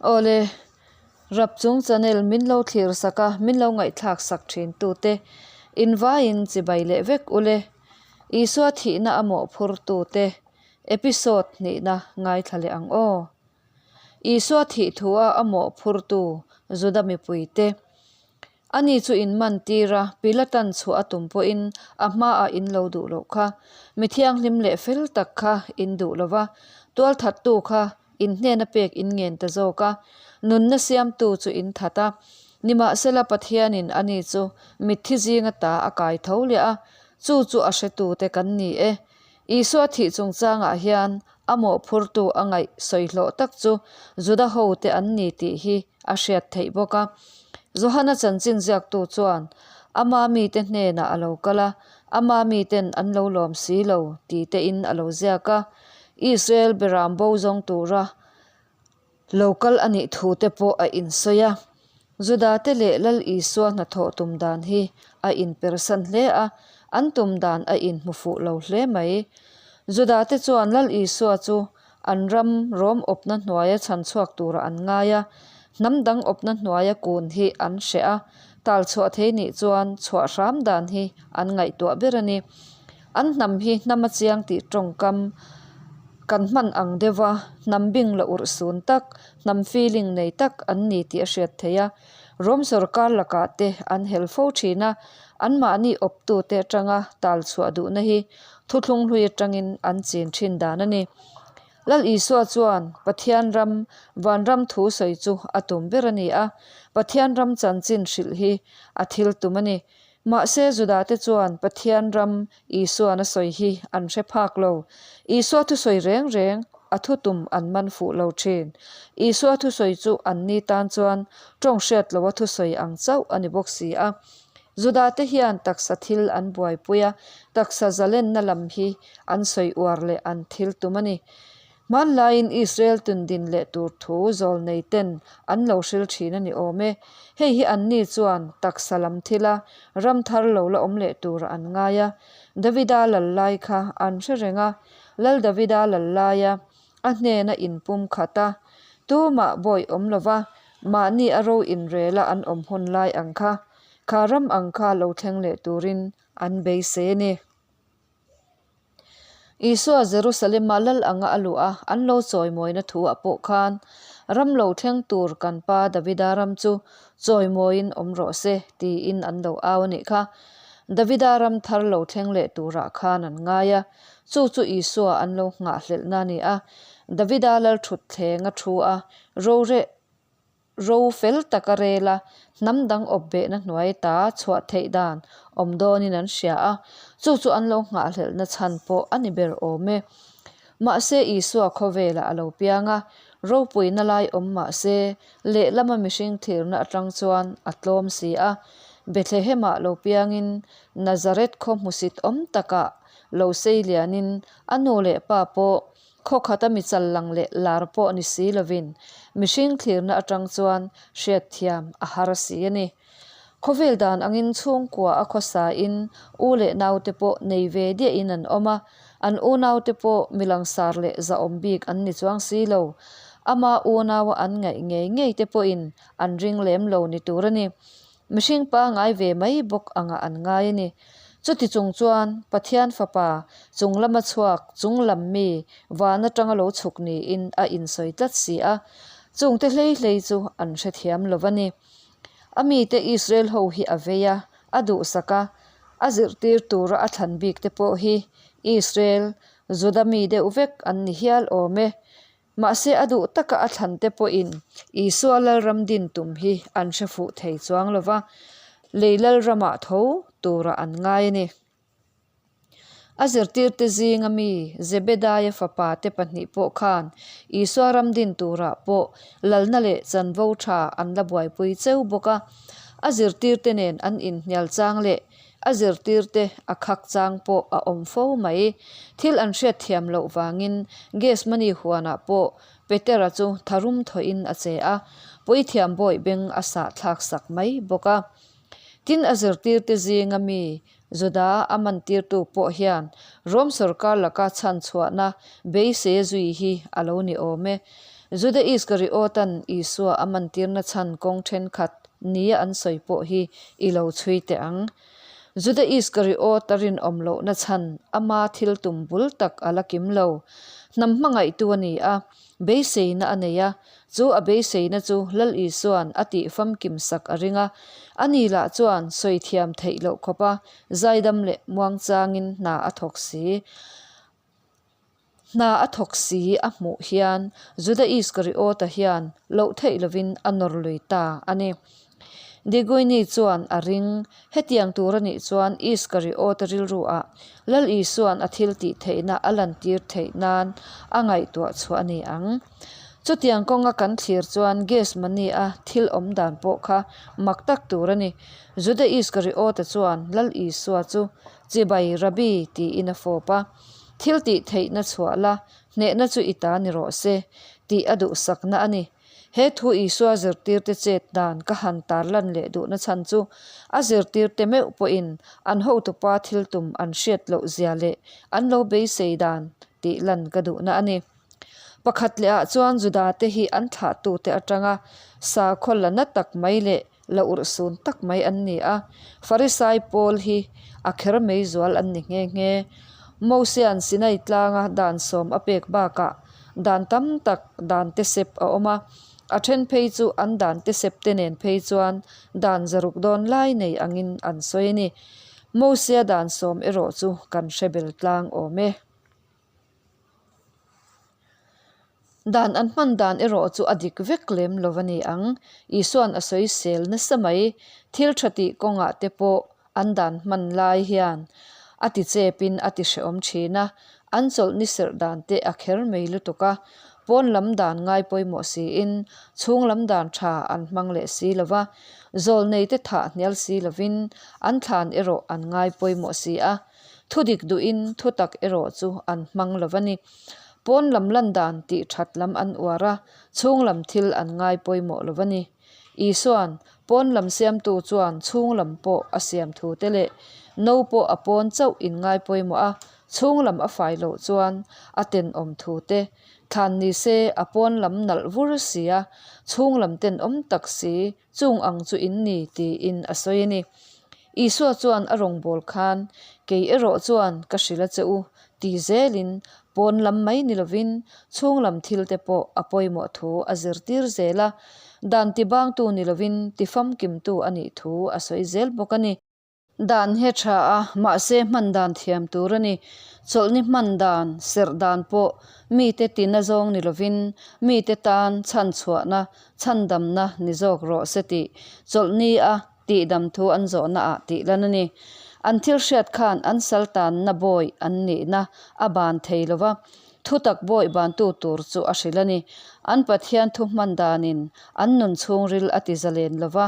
Awle, Rapchung channel min lo thlir sak a, min lo ngaihthlak sak thin tute invaiin chibai leh vek ule. Isua thihna a mawhphur tute episode hnihna ngaithla leh ang aw. Isua thih thua a mawhphurtu Juda mipuite. Ani chu in man tir a, Pilatan chhuah a tum pawhin a hmaah in lo duh loh kha. Mi thianghlim leh fel tak kha in duh lo va, tualthattu kha in hnena pek in ngen ta zawk a, nunna siamtu chu in that a. Nimahsela Pathianin ani chu mitthi zinga ta a kai tho leh a, chu chu a hretute kan ni e. Isua thih chungchangah hian a mawhphurtu a ngaih sawi hlawh tak chu Juda hote an ni tih hi a hriat theih bawk a. Johana chanchin ziaktu chuan, Ama mite hnenah a lo kal a, ama miten an lo lawm si lo ti tein a lo ziak a. Israel beram bo zawng tura lo kal a nih thu te pawh a insawi a. Judate leh Lal Isua hnathawh tum dan hi a inpersan hle a, an tum dan a inhmu fuh lo hle mai. Judate chuan Lal Isua chu an ram rawm awpna hnuaia chhan chhuak tura an ngai a, hnam dang awpna hnuaia kun hi an hreh a, tal chhuah thei nih chuan chhuah hram dan hi an ngaihtuah ber a ni. An hnam hi hnam a chiang tih tawngkam kan hman ang deuh a, hnam bing la urh sun tak, hnam feeling nei tak an ni tih a hriat theih a. Rom sorkar lakah te an hel fo thin a, anmahni awptute atanga tal chhuah duhna hi thuthlung hlui atangin an chin thin dan a ni. Lal Isua chuan Pathian ram, vanram thu sawi chu a tum ber a ni a, Pathian ram chanchin hrilh hi a thil tum a ni. Mahse, Judate chuan Pathian ram Isuan a sawi hi an hre phak lo. Isua thusawi reng reng a thutum an man fuh lo thin. Isua thusawi chu an ni tan chuan tawng hriat loa thusawi ang chauh a ni bawk si a. Judate hian taksa thil an buaipui a, taksa zalenna lam hi an sawi uar leh an thil tum a ni. Hmanlaiin Israel tundin leh tur thu zawlnei ten an lo hril thin a ni awm e. Hei hi anni chuan taksa lam thila ram thar lo la awm leh tur an ngai a. Davida lal lai kha an hre reng a, Lal Davida lal laia a hnena inpum khat a, tumah bawi awm lova mahni a ro inrela an awm hun lai ang kha, kha ram ang kha lo thleng leh turin an beisei a ni. Isua Jerusalema lal anga a luh a, an lo chawimawina thu ah pawh khan, Ram lo thleng tur kan pa Davida ram chu chawimawiin awm rawh se, tiin an lo au a nih kha. Davida ram thar lo thleng leh turah khan an ngai a, chu chu Isua an lo nghahhlelhna a ni a. Davida lal thutthleng a thu a, roreh Ro fel taka rela hnam dang awp behna hnuai ta chhuah theih dan awm dawnin an hria a, chu chu an lo nghahhlelhna chhan pawh a ni ber awm e. Mahse Isua khawvelah a lo piang a, ropuina lai awm mah se, lehlama mihring thirna atang chuan a tlawm si a. Bethlehemah lo piangin Nazareth khaw hmusit awm takah lo sei lianin a nu leh pa pawh Khaw khata mi chal lang leh lar pawh ni si lovin mihring thlirna atang chuan hriatthiam a har si a ni. Khawvel dan angin chhungkua a khawsain u leh naute pawh nei ve diahin an awm a, an unaute pawh mi langsar leh zahawm bik an ni chuang si lo. Ama unaua an ngaih ngei ngei te pawhin an ring lem lo ni tur a ni. Mihring pangai ve mai bawk anga an ngai a ni. Chuti chung chuan Pathian Fapa chung lama chhuak chung lam mi van atanga lo chhuk niin a insawi tlat si a, chungte hlei hlei chu an hrethiam lo va ni. A mite Israel ho hi a vei a, a duhsak a, a zirhtir tura a thlan bik te pawh hi Israel, Juda mi deuh vek an ni hial awm e. Mahse a duh taka a thlan te pawhin Isua Lalram din tum hi an hre fuh thei chuang lo va, lei Lalramah tho tura an ngai a ni. A zirtirte zinga mi Zebedaia fapa te pahnih pawh khan Isua ram din turah pawh lalna leh chanvo tha an la buaipui cheu bawk a. A zirtirte nen an inhnial chang leh A zirtirte a khak chang pawh a awm fo mai. Thil an hriat thiam loh vangin Gethsemane huanah pawh Petera chu tharum thawhin a che a, puithiam bawih beng a sah thlak sak mai bawk a. Tin, a zirtirte zinga mi Juda a mantirtu pawh hian Rom sorkar laka chhanchhuahna beisei zui hi a lo ni awm e. Juda Iskariota'n Isua a mantirna chhan kawng thenkhat nia an sawi pawh hi i lo chhui teh ang. Juda Iskariota rinawm lohna chhan ama thil tum bul tak a la kim lo. Hnam hmangaihtu a ni a, beiseina a nei a, chu a beiseina chu Lal Isua'n a tih famkim sak a ring a. Ani lah chuan sawi thiam theih loh khawpa zaidam leh muangchangin hna a thawk si. Hna a thawk si a hmuh hian Juda Iskariota hian loh theih lovin a nawr lui ta a ni. Diguini chuan a ring, hetiang tur a nih chuan Iskariota rilru ah Lal Isua'n a thil tih theihna a lantir theih nan a ngaihtuah chhuah a ni ang. Chutiang kawnga kan thlir chuan Gethsemane-a thil awm dan pawh kha mak tak tur a ni. Juda Iskariota chuan Lal Isua chu Chibai Rabbi tiin a fawp a. Thil tih theihna chhuah la, hnehna chu i ta ni rawh se, tih a duhsakna a ni. He thu Isua zirtirte chet dan ka han tarlan leh duhna chhan chu a zirtirte meuh pawhin an hotupa thil tum an hriat loh zia leh an lo beisei dan tih lan ka duhna a ni. Pakhat leh ah chuan Judate hi an thlahtute atanga sakhaw la na tak mai leh La urhsun tak mai an ni a, Farisai pawl hi a kher mai zual an ni nghe nghe. Mosia'n Sinai tlanga dan sawm a pek bakah dan tam tak dan te sep a awm a, a then phei chu an dan te sep te nen phei chuan dan zaruk dawn lai nei angin an sawi a ni. Mosia dan sawm erawh chu kan hre bel tlang awm e. Dan an hman dan erawh chu a dik vek lem lo a ni ang. Isua'n a sawisel nasa mai. Thil tha tih kawngah te pawh an dan hman lai hian a ti chepin a ti hrehawm thin a, an chawlh ni serh dan te a kher mai lutuk a. Pawn lam dan ngai pawimawh siin chhung lam dan tha an hmang leh si lo va, zawlnei te thah hnial si lovin an thlan erawh an ngai pawimawh si a. Thu dik duhin thu tak erawh chu an hmang lo a ni. Pawn lam lan dan tih that lam an uar a, chhung lam thil an ngai pawimawh lo a ni. Isua'n pawn lam siamtu chuan chhung lam pawh a siam thu te leh no pawh a pawn chauh in ngai pawimawh a, chhung lam a fai loh chuan a tenawm thu te thlan ni se a pawn lam nalh vur si a, chhung lam tenawm tak si Chung ang chu in ni, tiin a sawi a ni. Isua chuan a rawngbâwl khân, Kei erawh chuan ka hrilh a che u, ti zêlin, pâwn lam mai ni lovin chhûng lam thilte pawh a pawimawh thu a zirtîr zêl a, dan tibângtu ni lovin tifamkimtu a nih thu a sawi zêl bawk a ni. Dan hi a tha a, mahse hman dan thiam tur a ni. Chawlhni hman dan, serh dan pawh mite tina zawng ni lovin mite tan chhanchhuahna, chhandamna ni zawk rawh se tih chawlhni a tihdam thu an zawhna ah tih lan a ni. An thil hriat khan an sal tanna bawi an nihna a ban thei lova, thutak bawi bantu tur chu a hrilh a ni. An Pathian thu hman danin an nun chhungril a ti zalen lova,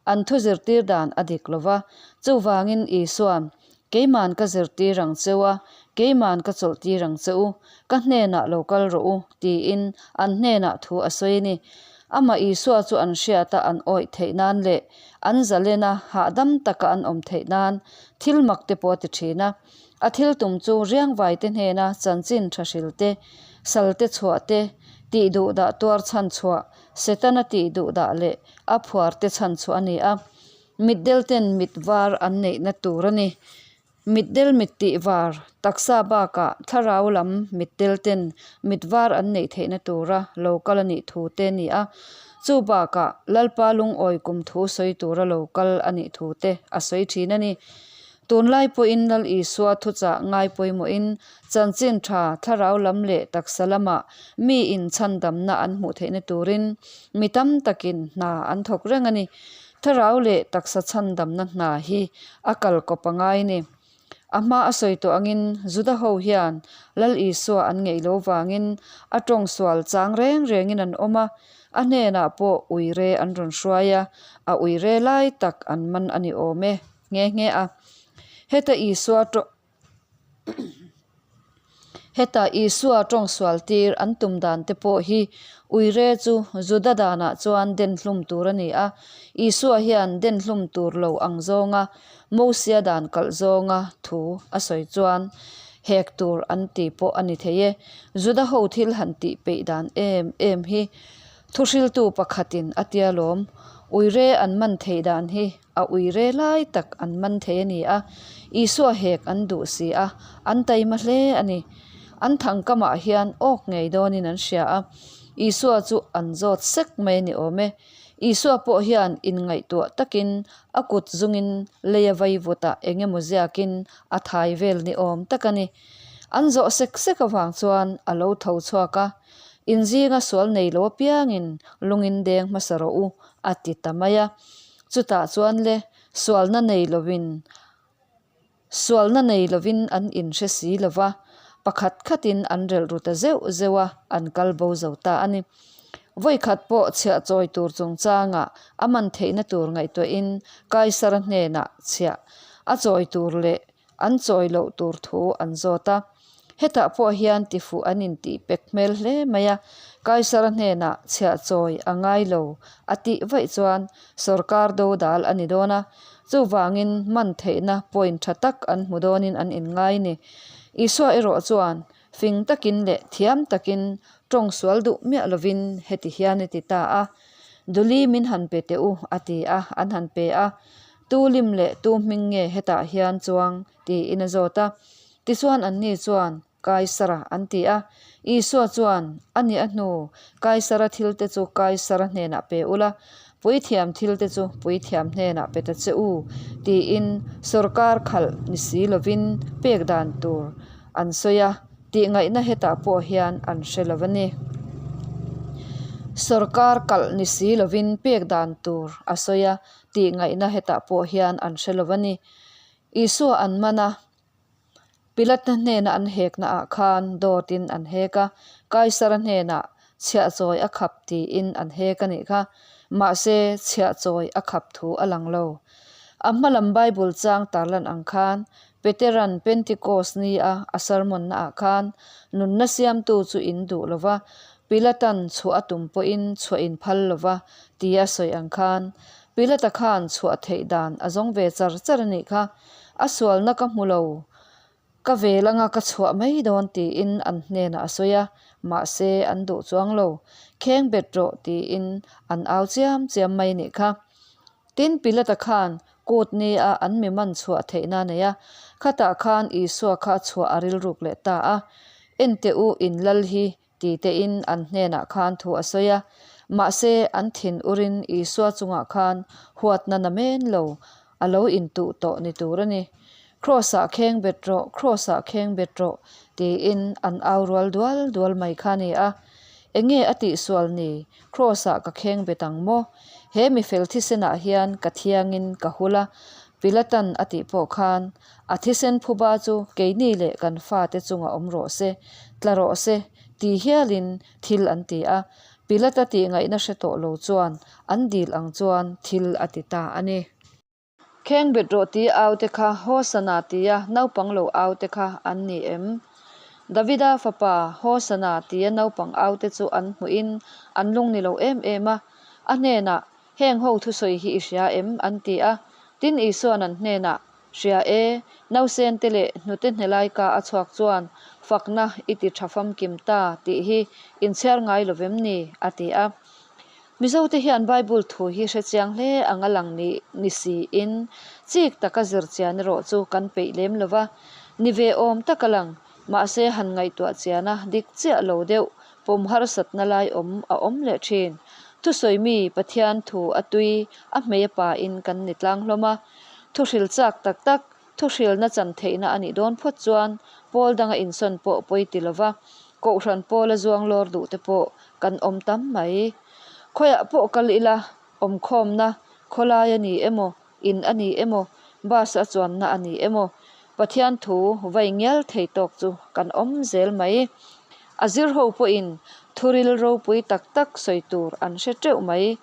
An thu zirtir dan a dik lo va, chuvangin Isua'n, Keima'n ka zirtir ang che u a, keima'n ka chawlhtir ang che u, ka hnenah lo kal rawh u, tiin an hnenah thu a sawi a ni. Amah Isua chu an hriata an awih theih nan leh an zalena hahdam taka an awm theih nan thil mak te pawh a ti thin a. A thil tum chu riangvaite hnena chanchin tha hril te, salte chhuah te, tih duhdah tuar chhan chhuah, Setana tih duhdah leh a phuar te chhan chhuah a ni a, mitdel ten mit var an neihna tur a ni. Mitdel mit tih var, taksa bakah thlarau lam mitdel ten mit var an neih theihna tura lo kal a nih thu te a ni a, chu bakah Lalpa lungawi kum thu sawi tura lo kal a nih thu te a sawi thin a ni. Tunlai pawhin Lal Isua thuchah ngai pawimawhin chanchin tha thlarau lam leh taksa lamah miin chhandamna an hmuh theihna turin mi tam takin hna an thawk reng a ni. Thlarau leh taksa chhandamna hna hi a kal kawp a ngai a ni. A hma a sawi tawh angin Juda ho hian Lal Isua an ngeih lo vangin a tawng sual chang reng rengin an awm a, a hnenah pawh uire an rawn hruai a, a uire lai tak an man a ni awm e. nghe nghe a. Heta Isua tawng Heta Isua tawng sual tir an tum dan te pawh hi uire chu Juda danah chuan den hlum tur a ni a. Isua hian den hlum tur lo ang zawnga Mosia dan kalh zawnga thu a sawi chuan. Hek tur an ti pawh a ni thei e. Juda ho thil han tih peih dan em em hi thuhriltu pakhatin a tia lawm. Uire an man theih dan hi a uire lai tak an man thei a ni a, Isua hek an duh si a, an taima hle a ni. An thangkamah hian awk ngei dawnin an hria a, Isua chu an zawt sek mai a ni awm e. Isua pawh hian inngaihtuah takin a kut zungin leia vaivutah eng emaw ziakin a thai vel ni awm tak a ni. An zawh sek sek avang chuan a lo tho chhuak a, Inzinga sual nei lo apiangin lungin deng hmasa rawh u, a ti ta mai a. Chutah chuan le, sualna nei lovin Sualna nei lovin an inhre si lo va, pakhat khatin an relh ru ta zeuh zeuh a, an kal bo zo ta a ni. Vawikhat pawh chhiah chawi tur chungchangah a man theihna tur ngaihtuahin Kaisara hnenah chhiah a chawi tur leh an chawi loh tur thu an zawt a. Hetah pawh hian tifuh an intih pek hmel hle mai a, Kaisara hnenah chhiah chawi a ngai lo a tih vaih chuan sawrkar dodal a ni dawn a, chuvangin man theihna point tha tak an hmu dawnin an inngai ni. Isua erawh chuan fing takin leh thiam takin tawng sual duh miah lovin heti hian a ti ta a, Duli min han pe teh u a ti a, an han pe a, Tu lim leh tu hming nge hetah hian chuang tiin a zawt a. Tichuan anni chuan Kaisara an ti a. Isua chuan, A nih a hnu, Kaisara thilte chu Kaisara hnenah pe ula, puithiam thilte chu puithiam hnenah pe ta che u, tiin sawrkar khalh ni si lovin pek dan tur an sawi a, tihngaihna hetah pawh hian an hre lo a ni. Sawrkar kalh ni si lovin pek dan tur a sawi a, tihngaihna hetah pawh hian an hre lo a ni. Isua an man a, Pilata hnena an heknaah khan dawtin an hek a, Kaisara hnenah chhiahchawi a khap tiin an hek a nih kha. Mahse, chhiahchawi a khap thu a lang lo. A hmalam Bible chang tarlan ang khan, Petera'n Pentecost nia a sermon-naah khan, Nunna siamtu chu in duh lo va, Pilata'n chhuah a tum pawhin chhuah in phal lo va, tia sawi ang khan, Pilata khan chhuah theih dan a zawng ve char char a nih kha. A sualna ka hmu lo, ka vel anga ka chhuah mai dawn tiin an hnenah a sawi a, mahse an duh chuang lo. Kheng bet rawh tiin an au chiam chiam mai nih kha. Tin, Pilata khan kut nia an mi man chhuah theihna a nei a, khatah khan Isua kha chhuah a rilruk leh ta a, Enteh u in lal hi ti tein an hnenah khan thu a sawi a. Mahse, an thin urin Isua chungah khan huatna na men lo a lo intuh tawh ni tur a ni. Kraws-ah kheng bet rawh, Kraws-ah kheng bet rawh, tiin an au rual dual dual mai kha a ni a. Enge a tihsual ni? Kraws-ah ka kheng bet ang maw? He mifel thisenah hian ka thiangin ka hul a, Pilatan a tih pawh khan A thisen phuba chu keini leh kan fate chunga awm rawh se, tla rawh se, ti hialin thil an ti a. Pilata tih ngaihna hre tawh lo chuan an dil ang chuan thil a ti ta a ni. Khengbet rawh ti aute kha Hosana tia naupang lo aute kha an ni em? Davida fapa Hosana tia naupang aute chu an hmuhin an lung ni lo em em a. A hnenah, Heng ho thusawi hi i hria em? an ti a. Tin, Isua'n an hnenah, Hria e, nausen te leh hnute hnelai ka a chhuak chuan fakna i ti tha famkim ta tih hi inchhiar ngai lo vem ni? a ti a. Mizote hian Bible thu hi hre chiang hle ang a lang ni ni siin chik taka zir chian erawh chu kan peih lem lo va, ni ve awm tak a lang, mahse han ngaihtuah chiana dik chiah lo deuh pawm harsatna lai awm a awm leh thin. Thusawi mi Pathian thu a tui a hmei a pain kan ni tlang hlawm a. Thuhril chak tak tak, thuhrilna chan theihna a nih dawn phawt chuan pawl danga insawn pawh pawi ti lova, Kohhran pawla zuang lawr duh te pawh kan awm tam mai. Khawiah pawh kal ila, awmkhawmna, khawlai a ni emaw, in a ni emaw, bus a chuanna a ni emaw, Pathian thu vai ngial thei tawk chu kan awm zel mai. A zir ho pawhin thuril ropui tak tak sawi tur an hre teuh mai.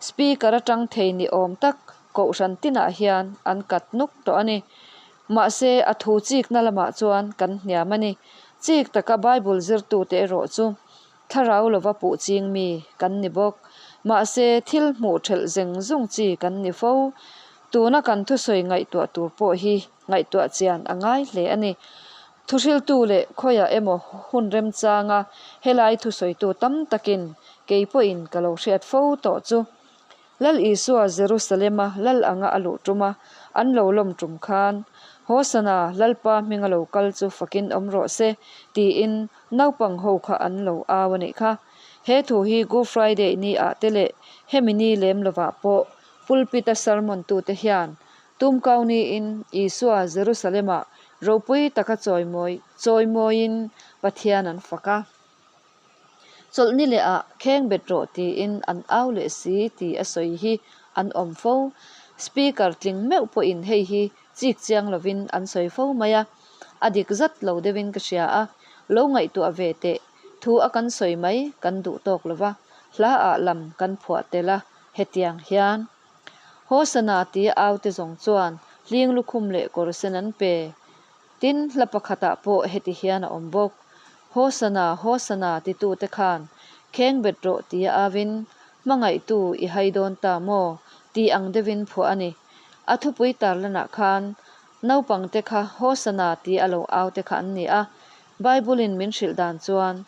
Speaker atang thei ni awm tak Kohhran tinah hian an kat nuk tawh a ni. Mahse, a thu chikna lamah chuan kan hniam a ni. Chik taka Bible zirtute erawh chu thlarau lova puh ching mi kan ni bawk. Mahse, thil hmuh thelh zeng zung chi kan ni fo. Tuna kan thusawi ngaihtuah tur pawh hi ngaihtuah chian a ngai hle a ni. Thuhriltu leh khawiah emaw hun remchanga helai thusawitu tam takin kei pawhin ka lo hriat fo tawh chu. Lal Isua Jerusalema lal anga a luh tuma an lo lawm tum khan, Hosana, Lalpa hminga lo kal chu fakin awm rawh se, tiin naupang ho kha an lo au a nih kha. He thu hi Good Friday ni ah te leh hemi ni lem lovah pawh pulpit a sermon tute hian Tumkau niin Isua Jerusalem-ah ropui taka chawimawi chawimawiin Pathian an fak a. Chawlhni leh ah kheng bet rawh tiin an au leh si tih a sawi hi an awm fo. Speaker tling meuh pawhin hei hi chik chiang lovin an sawi fo mai a, a dik zat lo deuhin ka hria a, lo ngaihtuah ve teh thu a kan sawi mai kan duh tawk lova, hla ah lam kan phuah tel a, hetiang hian. Hosana tia au te zawng chuan hling lukhum leh kawr sen an pe. Tin, hla pakhatah pawh heti hian a awm bawk, Hosana, Hosana titute khan kheng bet rawh tia avin, Hmangaihtu i hai dawn ta maw? tih ang deuhin phuah a ni. A thupui tarlanah khan naupangte kha Hosana tia a lo au te kha an ni a, Bible-in min hrilh dan chuan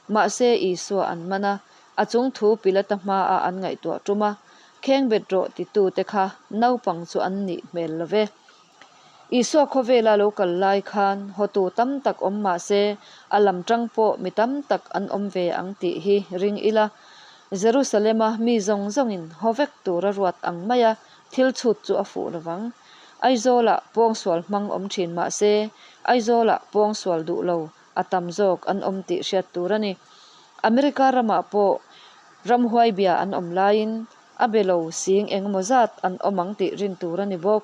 Mahse, Isua an man a, a chung thu Pilata hmaah an ngaihtuah tum a, kheng bet rawh titute kha naupang chu an nih hmel lo ve. Isua khawvela lo kal lai khan hawtu tam tak awm mah se, a lam tang pawh mi tam tak an awm ve ang tih hi ring ila. Jerusalema mi zawng zawngin haw vek tura ruat ang maia thil chhut chu a fuh lovang. Aizawlah pawngsual hmang awm thin mah se, Aizawlah pawngsual duh lo a tam zawk an awm tih hriat tur a ni. America ramah pawh ramhuai bia an awm laiin a be lo sing engemaw zat an awm ang tih rin tur a ni bawk.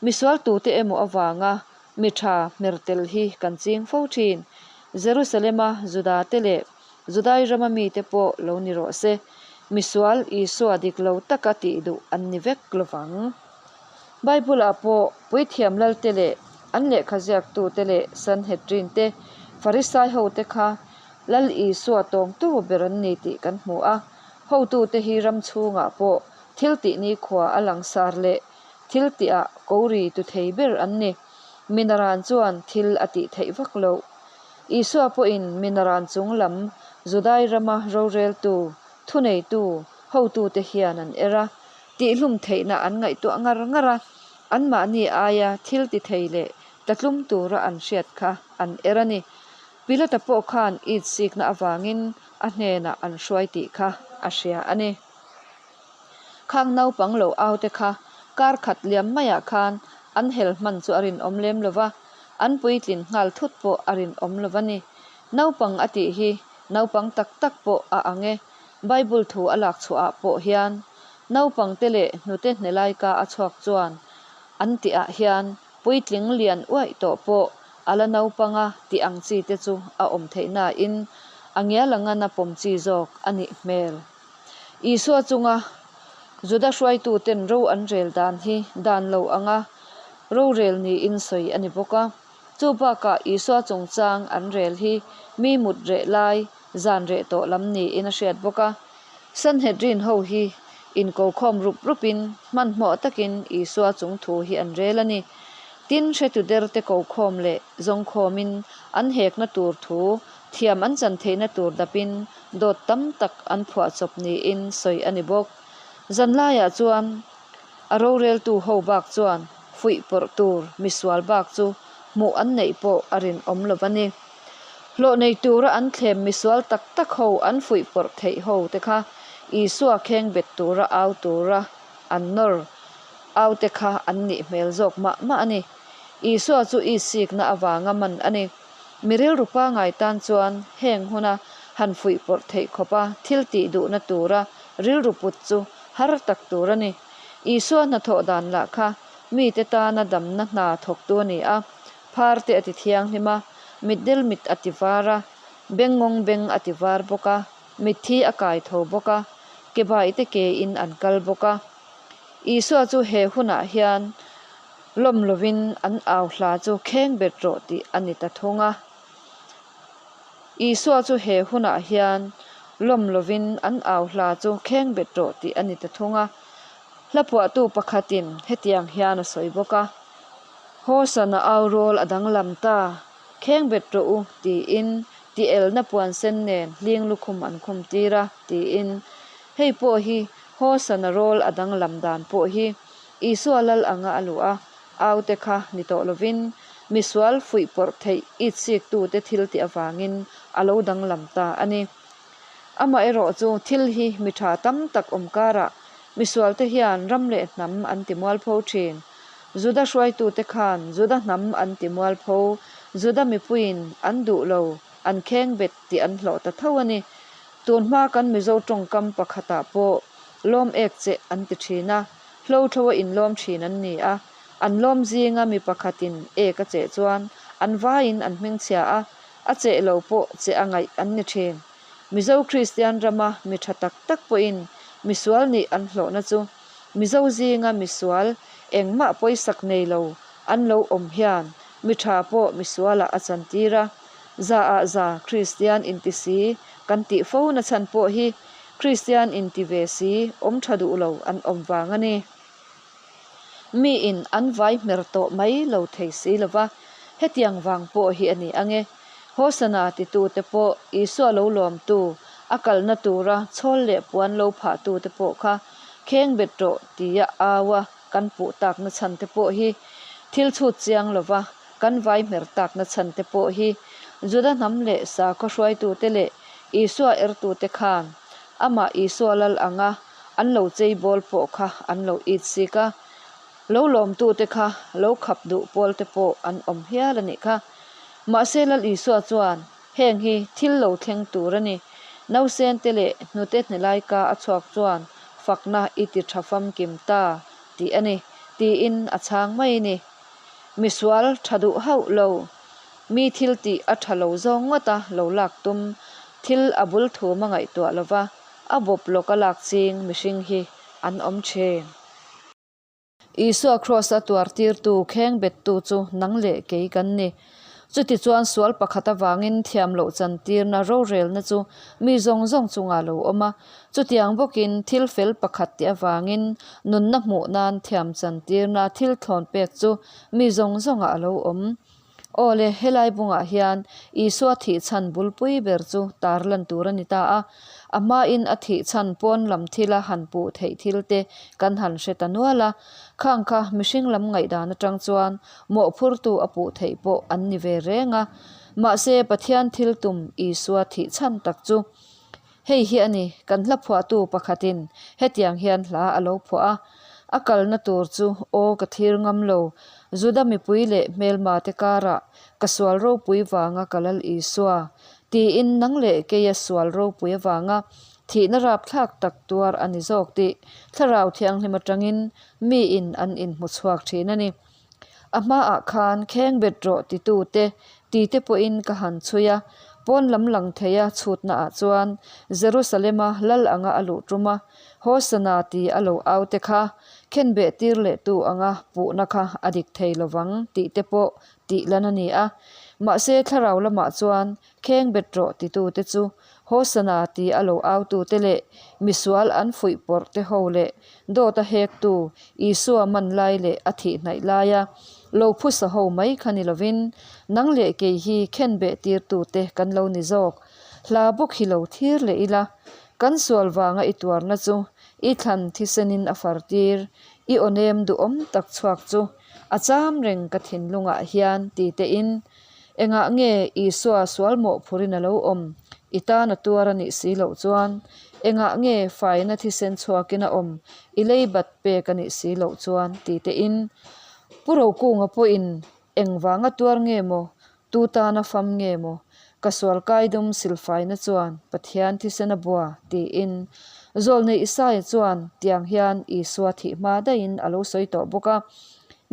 Misual tute emaw avanga mi tha hmer tel hi kan ching fo thin. Jerusalema Juda te leh Judai rama mite pawh lo ni rawh se, misual Isua dik lo taka tih duh an ni vek lovang. Bible-ah pawh puithiam lalte leh an lehkha ziaktute leh Sanhedrin te, Farisai hote kha Lal Isua tawngtu ber an ni tih kan hmu a. Hotute hi ram chhungah pawh thil tih nikhua a langsar leh thil tihah ko ri tu thei ber an ni. Minaran chuan thil a tih theih vak loh. Isua pawhin minaran chung lam Judai rama roreltu, thuneitu, hotute hian an er a. Tihhlum theihna an ngaihtuah ngar ngar a, anmahni aia thil ti thei leh tlatlum tura an hriat kha an er a ni. Pilata pawh khan it sikna avangin a hnenah an hruai tih kha a hria a ni. Khang naupang lo au te kha kar khat liam maiah khan an hel hman chu a rinawm lem lo va, an puitlin nghal thut pawh a rinawm lo va ni. Naupang a tih hi naupang tak tak pawh a ang e. Bible thu a lak chhuahah pawh hian naupangte leh hnute hnelaika a chhuak chuan an tihah hian puitling lian uaih tawh pawh a la naupanga tih ang chi te chu a awm theih nain a ngial anga na pawm chi zawk a nih hmel. Isua chunga Juda hruaituten ro an rel dan hi dan lo anga rorel niin sawi a ni bawk a. Chu bakah Isua chungchang an rel hi mi mut reh lai zan reh tawh lam niin a hriat bawk a. Sanhedrin ho hi inkokhawm rup rupin hmanhmawh takin Isua chung thu hi an rel a ni. Tin, hretu derte kokhawm leh zawngkhawmin an hekna tur thu thiam an chan theihna tur dapin dawt tam tak an phuahchawp niin sawi a ni bawk. Zanlaiah chuan a roreltu ho bak chuan fuih pawrh tur misual bak chu hmuh an neih pawh a rinawm lo va ni. Hlawh nei tura an thlem misual tak tak ho an fuih pawrh theih ho te kha Isua kheng bet tura au tura an nawr au te kha an nih hmel zawk mah mah a ni. Isua chu isikna avanga man a ni. Mi rilru pangai tan chuan heng huna han fuih pawrh theih khawpa thil tih duhna tura rilru put chu har tak tur a ni. Isua hnathawh dan lah kha mite tana damna hna thawktu a ni a. Phar te a ti thianghlim a, mitdel mit a ti var a, bengngawng beng a ti var bawk a, mitthi a kai tho bawk a, ke bai te ke in an kal bawk a. Isua chu he hunah hian lawm lovin an au hla chu kheng bet rawh tih a ni ta thung a. Isua chu he hunah hian lawm lovin an au hla chu kheng bet rawh tih a ni ta thung a. Hla phuahtu pakhatin hetiang hian a sawi bawk a. Hawsana au rawl a danglam ta. Khengbet rawh u, tiin tielna puan sen nen hling lukhum an khum tir a, tiin. Hei pawh hi Hosana rawl a danglam dan pawh hi Isua lal anga a luh a, aute kha ni tawh lovin misual fuihpawrh theih itsiktute thil tih avangin a lo danglam ta a ni. Amaherawhchu thil hi mi tha tam tak awm karah misualte hian ram leh hnam an ti mualpho thin. Juda hruaitute khan Juda hnam an ti mualpho, Juda mipuiin an duh lo, an khengbet tih an hlawh ta tho a ni. Tunhma kan Mizo tawngkam pakhatah pawh lawm ek che an ti thin a, hlothlo a inlawm thin an ni a. An lawm zinga mi pakhatin ek a cheh chuan an vaiin an hmingchhia a, a cheh lo pawh che a ngaih an ni thin. Mizo Kristian rama mi tha tak tak pawhin misual nih an hlawhna chu Mizo zinga misual engmah pawisak nei lo an lo awm hian mi tha pawh misualah a chantir a. Za ah za Kristian inti si kan tih fo na chhan pawh hi Kristian inti ve si awm tha duh lo an awm vang a ni. Miin an vai hmer tawh mai lo thei si lo va, hetiang vang pawh hi a ni ang e. Hosana titute pawh Isua lo lawmtu, a kalna tura chhawl leh puan lo phahtute pawh kha khengbet rawh tia au a kan puh takna chhan te pawh hi thil chhut chiang lo va, kan vai hmer takna chhan te pawh hi Juda hnam leh sakhaw hruaitute leh Isua ertute khan amah Isua lal anga an lo chei bawl pawh kha an lo it sik a, lo lawmtute kha lo khap duh pawl te pawh an awm hial a nih kha. Mahse Lal Isua chuan heng hi thil lo thleng tur a ni. Nausen te leh hnute hnelai ka a chhuak chuan fakna i ti tha famkim ta tih a ni, tiin a chhang mai a ni. Misual tha duh hauh lo. Mi thil tih a tha lo zawng ngawt a lo lak tum thil a bul thum a ngaihtuah lova a bawp lawk a lak ching mihring hi an awm thin. Isua Kraws a tuar tirtu kheng bettu chu nang leh kei kan ni. Chutichuan sual pakhat avangin thiam loh chantirna rorelna chu mi zawng zawng chungah lo awm a. Chutiang bawkin thil fel pakhat tih avangin nunna hmuh nan thiam chantirna thil thlawn pek chu mi zawng zawngah a lo awm. Aw le, helai bungah hian Isua thih chhan bulpui ber chu tar lan tur a ni ta a. A hmain a thih chhan pawn lam thila han puh theih thil te kan han hre ta nual a. Khang kha mihring lam ngaihdan atang chuan mawhphurtu a puh theih pawh an ni ve reng a. Mahse, Pathian thil tum Isua thih chhan tak chu Hei hi a ni, kan hla phuahtu pakhatin hetiang hian hla a lo phuah a, A kalna tur chu aw ka thlir ngam lo, Juda mipui leh hmelma te karah ka sual ropui vanga ka lal Isua, tiin nang leh keia sual ropui avanga thihna rapthlak tak tuar a ni zawk tih Thlarau Thianghlim atangin miin an inhmu chhuak thin a ni. A hmaah khan kheng bet rawh titute tite pawhin ka han chhui a, pawn lam lang theia chhutnaah chuan Jerusalema lal anga a luh tum a, Hosana ti a lo au te kha khenbeh tir lehtu anga puhna kha a dik thei lovang tih te pawh tih lan a ni a. Mahse thlarau lamah chuan Kheng bet rawh titute chu Hosana ti a lo autute leh misual an fuih pawrh te ho leh dawt a hektu Isua man lai leh a thih hnaih laia lo phusa ho mai kha ni lovin nang leh kei hi khen beh tirtute kan lo ni zawk. Hla bawk hi lo thlir leh ila, kan sual vanga i tuarna chu i thlan thisenin a far tir, i aw nem duhawm tak chhuak chu a cham reng ka thinlungah hian ti tein Engah nge Isua sual mawhphurin a lo awm? I tan a tuar a nih si loh chuan. Engah nge faina thisen chhuakin a awm? I lei bat pek a nih si loh chuan ti tein. Pu Rokunga pawhin engvang a tuar nge maw? Tu tan a fam nge maw? Ka sual kaidum silfaina chuan Pathian thisen a bua tiin. Zawlnei Isaia chuan tiang hian Isua thih hma daihin a lo sawi tawh bawk a.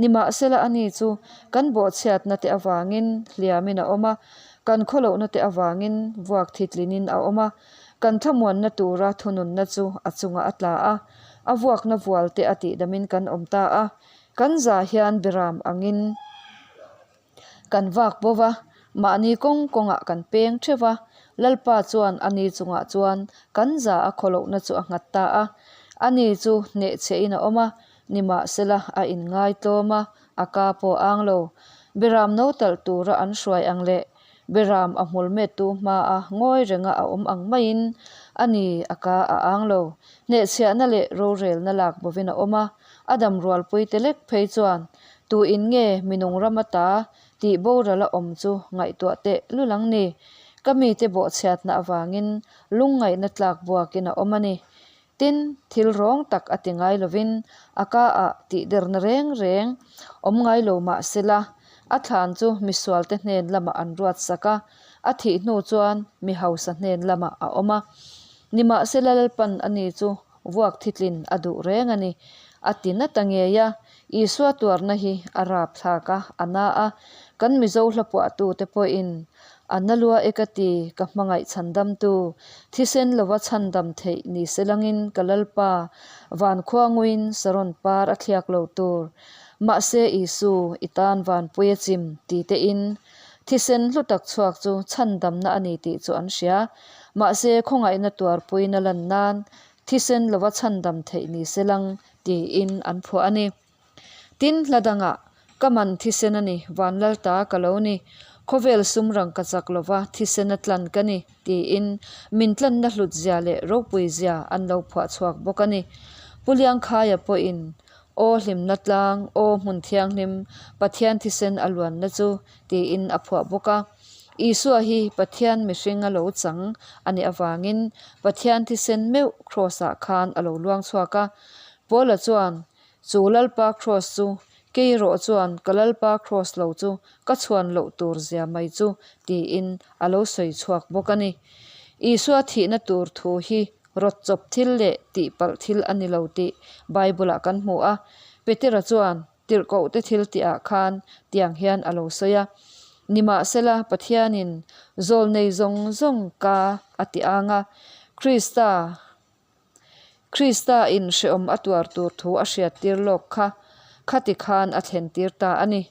Nimahsela ani chu kan bawhchhiatna te avangin hliamin a awm a, kan khawlohna te avangin vuak thitlinin a awm a, kan thlamuanna tura thununna chu a chungah a tla a, a vuakna vual te a tihdamin kan awm ta a, kan za hian biram angin Kan vak bo va, mahni kawng kawngah kan peng theuh va, Lalpa chuan ani chungah chuan kan za a khawlohna chu a nghat ta a. Ani chu hnehchhehin a awm a, nimahsela a inngaitlawm a, a ka pawh a ang lo. Beram no talh tura an hruai ang leh beram a hmul mettu hmaa ngawi renga a awm ang maiin a ni a ka a ang lo. Hnehchhiahna leh rorelna lak bovin a awm a, a dam rualpuite lek phei chuan tu in nge minung ram ata tih boral a awm chu ngaihtuah teh lul ang ni. Ka mite bawhchhiatna avangin lungngaihna tlak buakin a awm a ni. Tin, thil rawng tak a ti ngai lovin a ka ah tihderna reng reng awm ngai lo mah sela, a thlan chu misualte hnen lamah an ruat sak a, a thih hnu chuan mi hausa hnen lamah a awm a. Nimahsela Lalpan ani chu vuak thitlin a duh reng a ni, a ti na ta ngei a. Isua tuarna hi a rap thlak a, a na a. Kan Mizo hlapuahtute pawhin, A na lua e ka ti, ka hmangaih chhandamtu, thisen lova chhandam theih ni se langin ka Lalpa, van khua nguiin saron par a thliak lo tur. Mahse Isu, i tan vanpui a chim, ti tein thisen hlu tak chhuak chu chhandamna a ni tih chu an hria. Mahse khawngaihna tuarpuina lan nan thisen lova chhandam theih ni se lang tiin an phuah a ni. Tin, hla dangah, Ka man thisen a ni, Vanlalta ka lo ni, khawvel sum rang ka chak lova thisen a tlan ka ni, tiin min tlanna hlut zia leh ropui zia an lo phuah chhuak bawk a ni. Pu Liangkhaia pawhin, Aw hlimna tlang, aw hmun thianghlim, Pathian thisen a luanna chu, tiin a phuah bawk a. Isua hi Pathian mihring a lo chang a nih avangin Pathian thisen meuh Kraws-ah khan a lo luang chhuak a. Paula chuan, Chu Lalpa Kraws chu kei erawh chuan ka Lalpa Kraws lo chu ka chhuan loh tur zia mai chu, tiin a lo sawi chhuak bawk a ni. Isua thihna tur thu hi rawt chawp thil leh tihpalh thil a ni lo tih Bible-ah kan hmu a. Petera chuan, Tirhkohte thil tihah khan tiang hian a lo sawi a, Nimahsela Pathianin zawlnei zawng zawng ka a ti ang a, Krista Krista in hrehawm a tuar tur thu a hriattir lawk kha khati khan a thlentir ta a ni.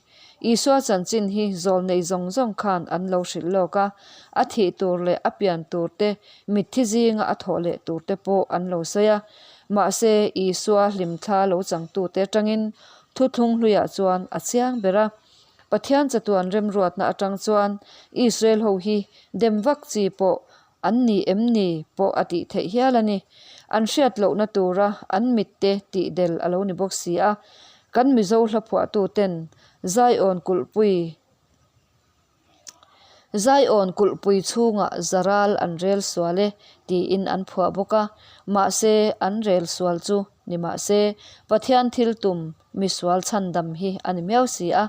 Isua chanchin hi zawlnei zawng zawng khan an lo hrilh lawk a, a thih tur leh a pian tur te, mitthi zinga a thawh leh tur te pawh an lo sawi a. Mahse, Isua hlimthla lo changtute atangin thuthlung hluiah chuan a chiang ber a. Pathian chatuan remruatna atang chuan Israel ho hi dem vak chi pawh an ni em ni pawh a tih theih hial a ni. An hriat lohna tura an mitte tih del a lo ni bawk si a. Kan Mizo hlaphuahtuten Zaiawn kulhpui Zaiawn kulhpui chhungah zaral an rel sual e tiin an phuah bawk a, mahse an rel sual chu ni mahse Pathian thil tum misual chhandam hi a ni miau si a,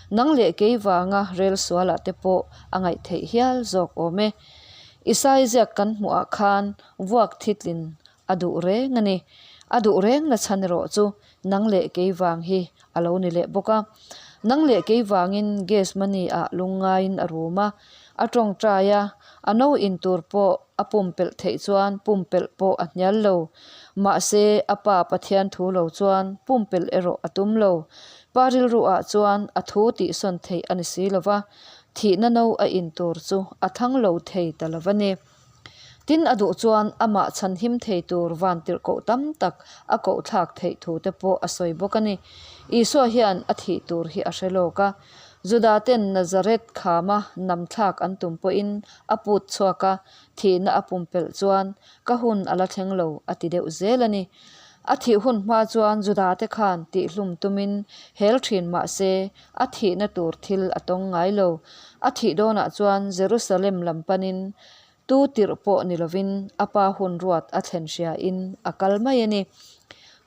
nang leh kei vanga rel sualah te pawh a ngaih theih hial zawk awm e. Isai ziak kan hmuhah khan vuak thitlin A duh reng a ni. A duh reng na chhan erawh chu nang leh kei vang hi a lo ni leh bawk a. Nang leh kei vangin gas money ah lungngaiin a rum a, a tawngtai a, a no in tur pawh a pumpelh theih chuan pumpelh pawh a hnial lo. Mahse, a pa Pathian thu lo chuan pumpelh erawh a tum lo. Pa rilru ah chuan a thu tihsawn theih a ni si lo va, thihna no a in tur chu a thang lo thei ta lo va ni. Tin, a duh chuan amah chhanhim thei tur vantirhkoh tam tak a koh thlak theih thu te pawh a sawi bawk a ni. Isua hian a thih tur hi a hre lawk a. Juda ten Nazareth khama nam thlak an tum pawhin a put chhuak a, thihna a pumpelh chuan ka hun a la thleng lo a ti deuh zel a ni. A thih hun hma chuan Juda te khan tihhlum tumin hel thin mah se a thihna tur thil a tawng ngai lo. A thih dawnah chuan Jerusalem lam panin tu tirh pawh ni lovin a pa hun ruat a thlen hriain a kal mai a ni.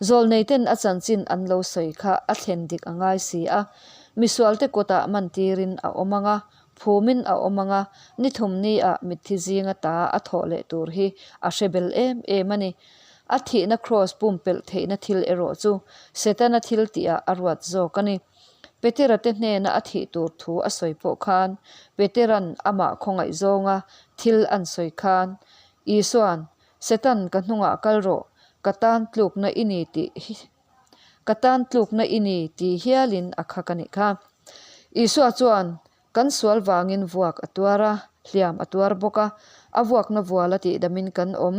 Zawlneiten a chanchin an lo sawi kha a thlen dik a ngai si a. Misualte kutah mantirin a awm ang a, phumin a awm ang a, ni thumniah mitthi zinga ta a thawh leh tur hi a hre bel em em a ni. A thihna kraws pumpelh theihna thil erawh chu Setana thil tihah a ruat zawk a ni. Petera te hnena a thih tur thu a sawi pawh khan Petera'n amah khawngaih zawnga thil an sawi khan Isua'n, Setan ka hnungah kal rawh, ka tan tlukna i ni tih ka tan tlukna i ni ti hialin a khak a nih kha. Isua chuan Kan sual vangin vuak a tuar a, hliam a tuar bawk a, a vuakna vual a tihdamin kan awm.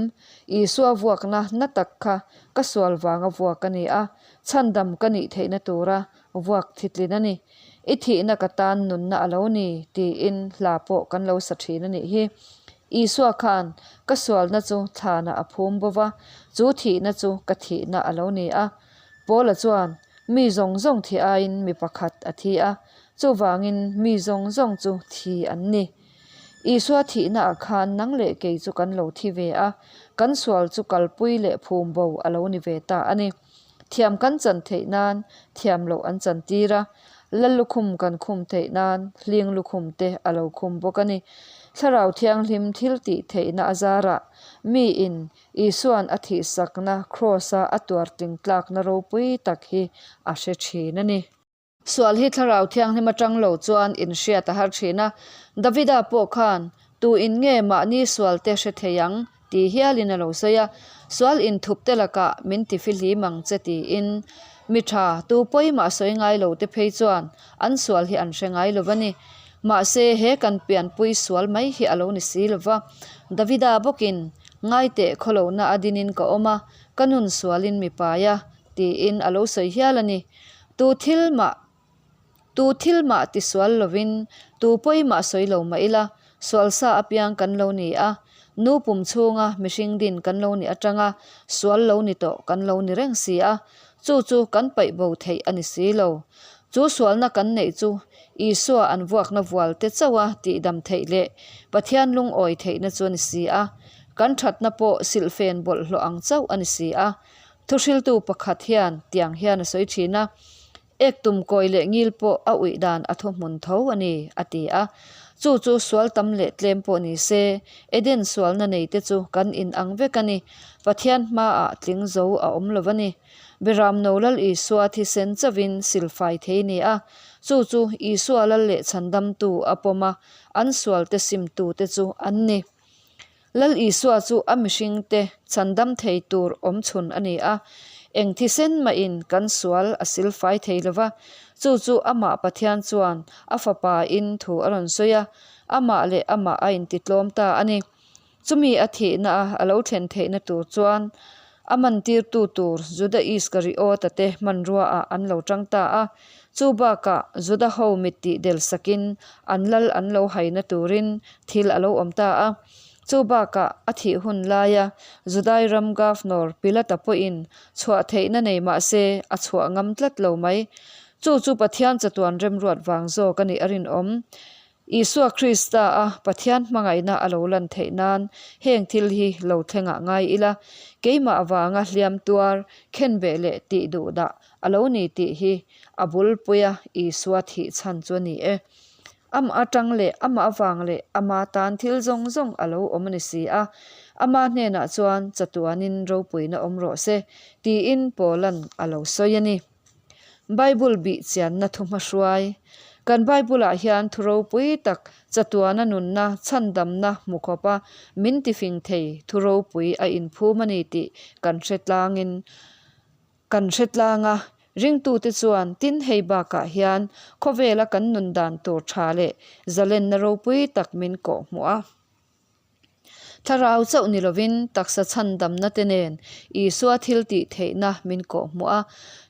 Isua vuakna na tak kha ka sual vanga vuak a ni a, chhandam ka nih theihna tura vuak thitlin a ni. I thihna ka tan nunna a lo ni, tiin hla pawh kan lo sa thin a nih hi. Isua khan ka sualna chu thlanah a phum bo va, chu thihna chu ka thihna a lo ni a. Paula chuan, Mi zawng zawng thi aiin mi pakhat a thi a, chuvangin mi zawng zawng chu thi an ni. Isua thihna ah khan nang leh kei chu kan lo thi ve a, kan sual chu kalpui leh phum bo a lo ni ve ta a ni. Thiam kan chan theih nan thiam loh an chan tir a, lal lukhum kan khum theih nan hling lukhum te a lo khum bawk a ni. Thlarau Thianghlim thil tih theihna a zarah miin Isua'n a thihsakna Kraws-a a tuar tlingtlakna ropui tak hi a hre thin a ni. Sual hi Thlarau Thianghlim atang lo chuan inhriat a har thin a, Davida pawh khan, Tu in nge mahni sual te hre thei ang? ti hialin a lo sawi a, Sual inthup te lakah min ti fihlim ang che tiin. Mi tha, tu pawimah sawi ngai lo te phei chuan an sual hi an hre ngai lo va ni. Mahse, he kan pianpui sual mai hi a lo ni si lo va. Davida bawkin, Ngaiteh khawlohna a dinin ka awm a, ka nun sualin mi pai a, tiin a lo sawi hial a ni. Tu thil mah Tu thil mah ti sual lovin, tu pawi mah sawi lo mah ila, sual sa apiang kan lo ni a, nu pum chhunga mihring din kan lo nih atanga sual lo ni tawh kan lo ni reng si a, chu chu kan paih bo theih a ni si lo. Chu sualna kan neih chu Isua an vuakna vual te chauha tihdam theih leh Pathian lungawi theihna chu a ni si a, kan thatna pawh silhfen bawlhhlawh ang chauh a ni si a. Thuhriltu pakhat hian tiang hian a sawi thin a, Ek tum kawi leh ngil pawh a uih dan a thuhmun tho a ni, a ti a. Chu chu sual tam leh tlem pawh ni se, Eden sualna nei te chu kan in ang vek a ni. Pathian hmaah tling zo a awm lo a ni. Beramno Lal Isua thisen chauhin silfai thei ni a, chu chu Isua Lal leh Chhandamtu a pawm a, an sualte simtute chu an ni. Lal Isua chu a mihringte chhandam thei tur awm chhun a ni a, eng thisen mahin kan sual a silfai thei lo va, chu chu amah Pathian chuan a Fapa in thu a rawn sawi a, amah leh amah a intitlawm ta a ni. Chumi a thihna a a lo thlen theihna tur chuan a mantirtu tur Juda Iskariota te hmanrua ah an lo tang ta a, chu bakah Juda ho mit tih del sakin an lal an lo haina turin thil a lo awm ta a. Chu bakah a thih hun laia Judai ram Governor Pilata pawhin chhuah theihna nei mah se a chhuah ngam tlat lo mai. Chu chu Pathian chatuan remruat vang zawk a nih a rinawm. Isua Krista a Pathian hmangaihna a lo lan theih nan heng thil hi lo thlengah ngai ila, keimah avanga hliam tuar, khenbeh leh tih duh dah a lo ni tih hi a bulpuia Isua thih chhan chu a ni e. Amah atang leh amah avang leh ama tan thil zawng zawng a lo awm a ni si a, ama hnenah chuan chatuanin ropuina awm rawh se, tiin Paula'n a lo sawi a ni. Bible bih chianna thu hmahruai. Kan Bible-ah hian thu ropui tak, chatuana nunna, chhandamna hmu khawpa min tifing thei thu ropui a inphum a ni tih kan hre tlangin kan hre tlang a. Ringtute chuan tin hei bakah hian khawvela kan nun dan tur tha leh zalenna ropui tak min kawhhmuh a. Thlarau chauh ni lovin taksa chhandamna te nen Isua thil tih theihna min kawhhmuh a,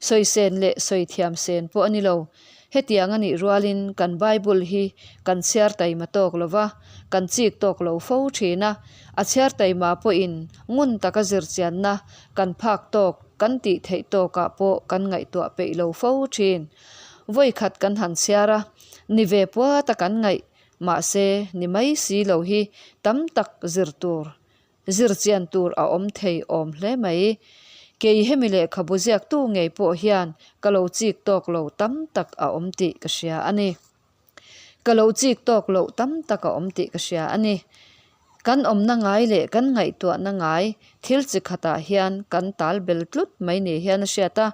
sawi sen leh sawi thiam sen pawh a ni lo. Hetiang a nih rualin kan Bible hi kan chhiar taima tawk lo va, kan chik tawk lo fo thin a, a chhiar taima pawhin ngun taka zirchianna kan phak tawk, kan tih theih tawkah pawh kan ngaihtuah peih lo fo thin. Vawikhat kan han chhiar a, ni ve puata kan ngaih Mahse, ni mai si lo hi tam tak zir tur, zir chian tur a awm thei awm hle mai. Kei hemi lehkhabu ziaktu ngei pawh hian ka lo chik tawk lo tam tak a awm tih ka hria a ni. Ka lo chik tawk loh tam tak a awm tih ka hria a ni. Kan awmna ngai leh kan ngaihtuahna ngai thil chi khatah hian kan tal bel tlut mai ni hian a hriat a.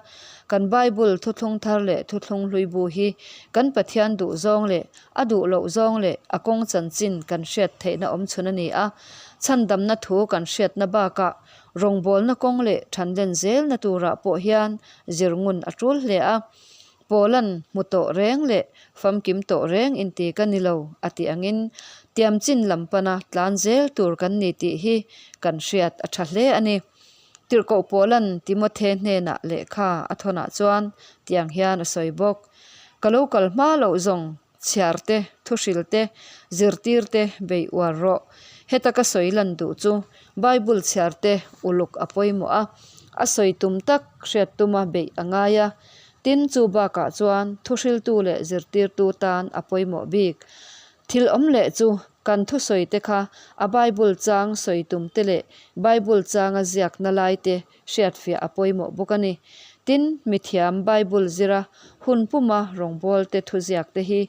Kan Bible thuthlung thar leh thuthlung hlui bu hi kan Pathian duh zawng leh a duh loh zawng leh a kawng chanchin kan hriat theihna awm chhun a ni a. Chhandamna thu kan hriatna bakah rawngbawlna kawng leh thanlen zelna turah pawh hian zir ngun a tul hle a. Pawlan hmu tawh reng leh famkim tawh reng inti ka ni lo a tih angin tiamchin lam pana tlan zel tur kan ni tih hi kan hriat a tha hle a ni. Tirhkoh Pawlan Timothe hnenah lehkha a thawnah chuan tiang hian a sawi bawk. Ka lo kal hma loh zawng chhiar te, thuhril te, zirtir te bei uar rawh. Heta ka sawi lan duh chu Bible chhiar te uluk a pawimawh a, a sawi tum tak hriat tuma beih a ngai a. Tin, chu bakah chuan thuhriltu leh zirtirtu tan a pawimawh bik. Thil awm leh chu kan thusawi te kha a Bible chang sawi tum te leh Bible changa ziakna lai te hriatfiah a pawimawh bawk a ni. Tin, mithiam Bible zira hun puma rawngbawlte thuziak te hi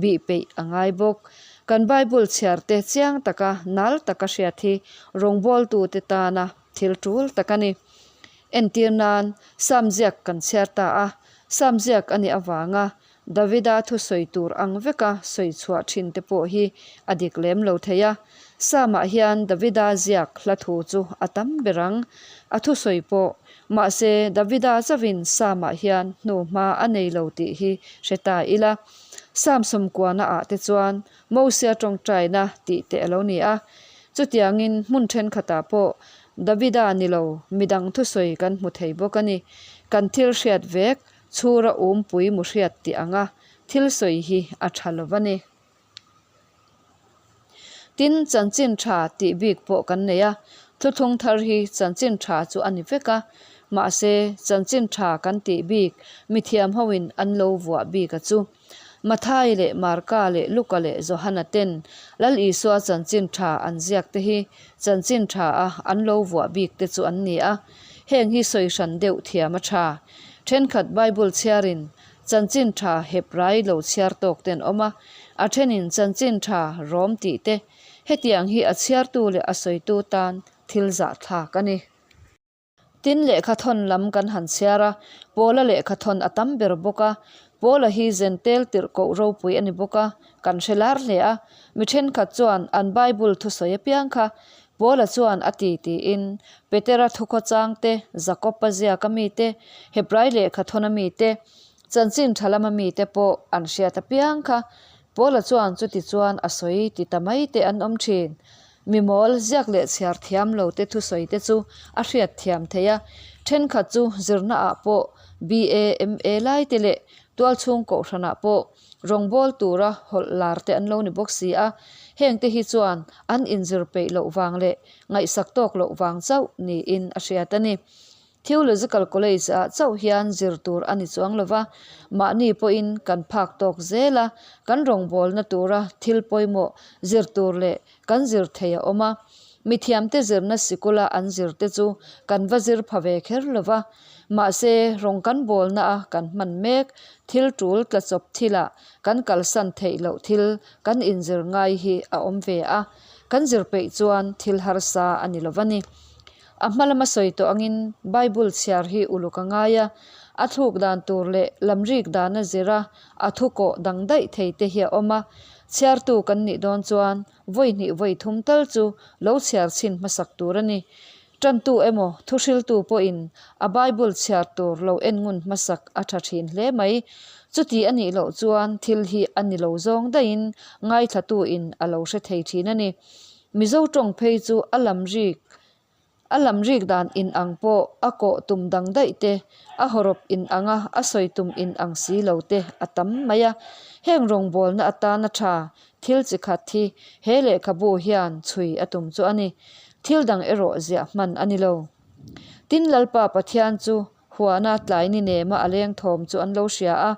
bih peih a ngai bawk. Kan Bible chhiar te chiang taka nal taka hriat hi rawngbawltute tana thil tul tak a ni. Entir nan, Sam ziak kan chhiar ta a, Sam ziak a nih avanga Davida thusawi tur ang veka sawi chhuah thin te pawh hi a dik lem lo thei a. Psalm-ah hian Davida ziak hla thu chu a tam ber ang, a thusawi pawh. Mahse, Davida chauhin Psalm-ah hian hnu hma a nei lo tih hi hre ta ila. Psalm sawmkuana ah te chuan Mosia tawngtaina tih te a lo ni a. Chutiangin hmun thenkhatah pawh Davida ni lo midang thusawi kan hmu thei bawk a ni. Kan thil hriat vek Chhura umpui mu hriat tih anga thil sawi hi a tha lo va ni. Tin, chanchin tha tih bik pawh kan nei a, thuthlung thar hi chanchin tha chu a ni vek a, mahse chanchin tha kan tih bik mithiam hoin an lo vuah bik a chu. Mathai leh Marka leh Luka leh Johana ten Lal Isua chanchin tha an ziak te hi chanchin tha a an lo vuah bik te chu an ni a, heng hi sawi hran deuh thiam a tha. Thenkhat Bible chhiarin chanchin tha hep rai lo chhiar tawk te an awm a, a thenin chanchin tha rawm tih te. Hetiang hi a chhiartu leh a sawitu tan thil zahthlak a ni. Tin lehkha thawn lam kan han chhiar a, Paula lehkha thawn a tam ber bawk a. Paula hi Zentel tirh koh ropui a ni bawk a, kan hre lar hle a. Mi thenkhat chuan an Bible thusawi apiang kha Paula chuan a ti tiin Petera thukhawchang te, Jakob-a ziaka mi te, Hebrai lehkha thawna mi te, chanchin tha lama mi te pawh an hriat apiang kha Paula chuan chuti chuan a sawi ti ta mai te an awm thin. Mi mawl, ziak leh chhiar thiam lo te thusawi te chu a hriat thiam thei a, thenkhat chu zirna ah pawh BA, MA lai te leh tualchhung kohhran ah pawh rawngbâwl tura hawlh lar te an lo ni bawk si a, heng te hi chuan an inzir peih loh vang leh ngaihsak tawk loh vang chauh niin a hriat a ni. Theological College ah chauh hian zir tur a ni chuang lo va, mahni pawhin kan phak tawk zel a, kan rawngbawlna tura thil pawimawh zir tur leh kan zir thei a awm a. Mithiamte zirna sikula an zir te chu kan va zir pha ve kher lo va, mahse rawng kan bawlna a kan hman mek thil tul tlachawp thilah kan kalsan theih loh thil kan inzir ngai hi a awm ve a, kan zir peih chuan thil harsa a ni lo va ni. A hma lama sawi tawh angin Bible chhiar hi uluk a ngai a, a thluk dan tur leh lamrik dana zira a thu kawh dang daih thei te hi a awm a. Chhiartu kan nih dawn chuan vawi hnih vawi thum tal chu lo chhiar chhin hmasak tur a ni. Tantu emaw thuhriltu pawhin a Bible chhiar tur lo en ngun hmasak a tha thin hle mai. Chuti a nih loh chuan thil hi a ni lo zawng daihin ngaithlatuin a lo hre thei thin a ni. Mizo tawng phei chu a lamrik A lam rik dan in ang pawh a kawh tum dang daih te, a hawrawp in ang a, a sawi tum in ang si lo te a tam mai a. Heng rawngbawlna atana tha thil chi khat hi he lehkhabu hian chhui a tum chu a ni. Thil dang erawh ziah hman a ni lo. Tin Lalpa Pathian chu huana tlai ni nema a leng thawm chu an lo hria a.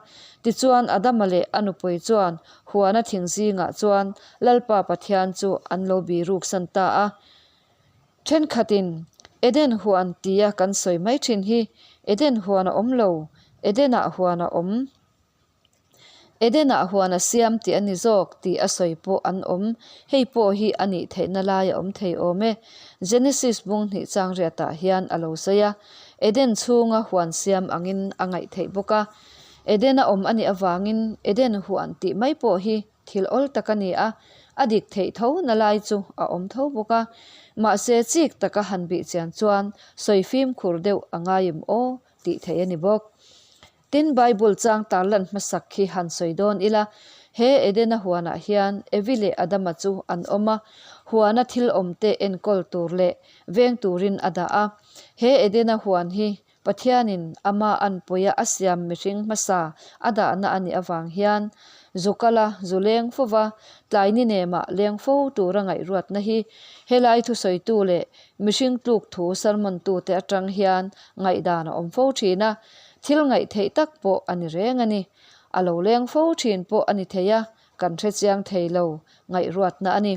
Tichuan Adama leh a nupui chuan huana thing zingah chuan Lalpa Pathian chu an lo biruksan ta a. Thenkhatin, Eden huan tia kan sawi mai thin hi Eden huan a awm lo, Edenah huan a awm. Edenah huan a siam tih a ni zawk tih a sawi pawh an awm. Hei pawh hi a nih theihna lai a awm thei awm e. Genesis bung hnih chang riatah hian a lo sawi a, Eden chhunga huan siam angin a ngaih theih bawk a. Eden a awm a nih avangin Eden huan tih mai pawh hi Thil awl tak a ni a, a dik theih tho na lai chu a awm tho bawk a. Mahse chik taka han bih chian chuan sawi fimkhur deuh a ngai em aw tih theih a ni bawk. Tin, Bible chang tarlan hmasak khi han sawi dawn ila, he Edena huanah hian Evi leh Adama chu an awm a, huana thil awmte enkawl tur leh veng turin a dah a. He Edena huan hi. Pathianin ama anpuia a siam mihring hmasa a dahna a nih avang hian zu kala zu leng fova tlai ni nemah leng fo tura ngaihruatna hi helai thusawitu leh mihring tluk thu sermon tute atang hian ngaihdan a awm fo thin a, thil ngaih theih tak pawh a ni reng a ni. A lo leng fo thin pawh a ni thei a, kan hre chiang thei lo ngaihruatna a ni.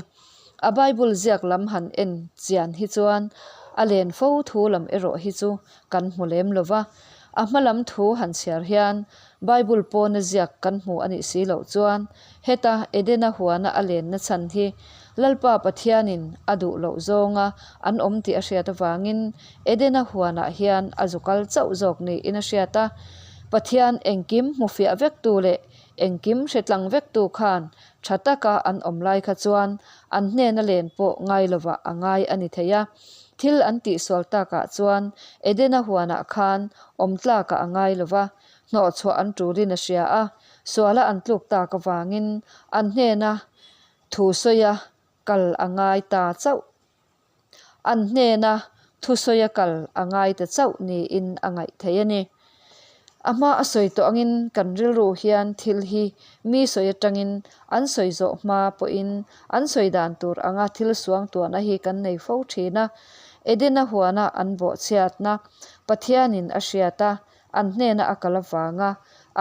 A Bible ziak lam han en chian hi chuan a len fo thu lam erawh hi chu kan hmu lem lo va. A hma lam thu han chhiar hian Bible pawna ziak kan hmu a nih si loh chuan heta Edena huana a lenna chhan hi Lalpa Pathianin a duh loh zawnga an awm tih a hriat avangin Edena huanah hian a zu kal chauh zawk niin a hriat a. Pathian engkim hmufiah vektu leh Engkim hre tlang vektu khan tha taka an awm lai kha chuan an hnena len pawh ngai lovah a ngai a ni thei a. Thil an tihsual takah chuan Edena huanah khan awm tlakah a ngai lova, hnawhchhuah an tulin a hria a, suala an tluk tak avangin an hnena thu sawia kal a ngai ta chauh. An hnena thusawia kal a ngai ta chauh niin a ngaih theih a ni. A hma a sawi tawh angin kan rilru hian thil hi mi sawi atangin an sawi zawh hma pawhin an sawi dan tur anga thil suangtuahna hi kan nei fo thin a. Edena huana an bawhchhiatna Pathianin a hriat a, an hnena a kal avanga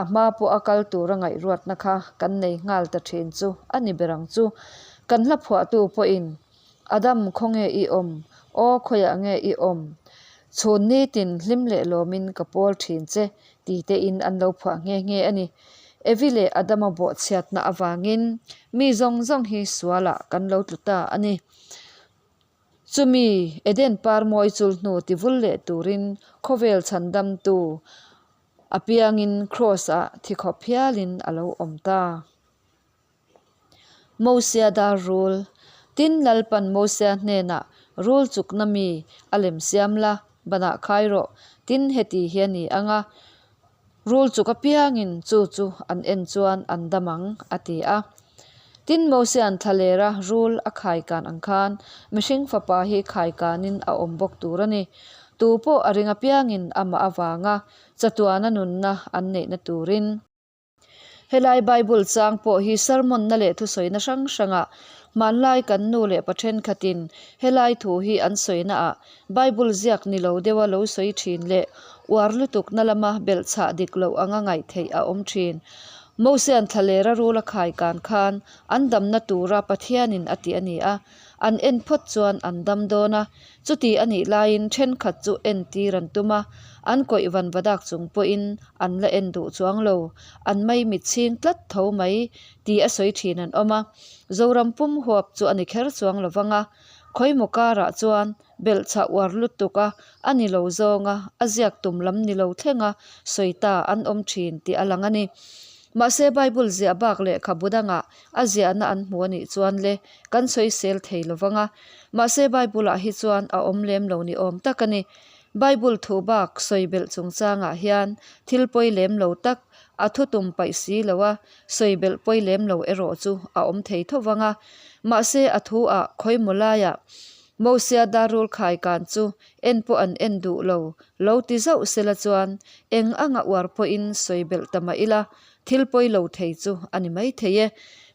a hma pawh a kal tura ngaihruatna kha kan nei nghal ta thin chu a ni ber ang chu. Kan hla phuahtu pawhin Adam, khawnge i awm? Aw, khawiah nge i awm? Chhun nitin hlim leh lawmin ka pawl thin che, ti tein an lo phuah nghe nghe a ni. Evi leh Adama bawhchhiatna avangin mi zawng zawng hi sualah kan lo tlu ta a ni. Chumi Eden par mawi chul hnu tivul leh turin khawvel chhandamtu apiangin Kraws-ah thikhawp hialin a lo awm ta. Mosia dar rul. Tin, Lalpan Mosia hnenah, Rul chukna mi a lem siam la, banah khai rawh. Tin, heti hi a ni ang a, Rul chuk apiangin chu chu an en chuan an dam ang, a ti a. Tin, Mosia'n thlalera rul a khaikan ang khan mihring fapa hi khaikanin a awm bawk tur a ni. Tu pawh a ring apiangin amah avanga chatuana nunna an neihna turin. Helai Bible chang pawh hi sermon-na leh thusawina hrang hrangah hmanlai kan nu leh pa thenkhatin helai thu hi an sawinaah Bible ziak ni lo deuha lo sawi thin leh uar lutukna lama belhchhah dik loh anga ngaih theih a awm thin. Mosean thlalera rula khai kan khan an damna tura Pathianin a ti a ni a, an en phawt chuan an dam dawn a, chuti a nih laiin thenkhat chu entir an tum a, an kawih vanvadak chung pawhin An la en duh chuang lo, an mai mit chhing tlat tho mai tih a sawi thin an awm a. Zoram pum huap chu a ni kher chuang lo vang a, khawimaw karah chuan belhchhah uar lutuk a, a ni lo zawng a, a ziak tum lam ni lo thleng a sawi ta an awm thin tih a lang a ni. Mahse Bible ziah bak lehkhabu dangah a ziahna an hmu a nih chuan le kan sawi sel thei lo vang a, mahse Bible ah hi chuan a awm lem lo ni awm tak a ni. Bible thu bak sawi belh chungchangah hian thil pawi lem lo tak, a thu tum paih si lo a, sawi belh pawi lem lo erawh chu a awm thei tho vang a. Mahse a thu ah khawimaw laiah Mosia darul khai kan chu en pawh an en duh lo, lo ti zauh sela chuan eng anga uar pawhin sawi belh ta mah ila thil pawi lo thei chu a ni mai thei e.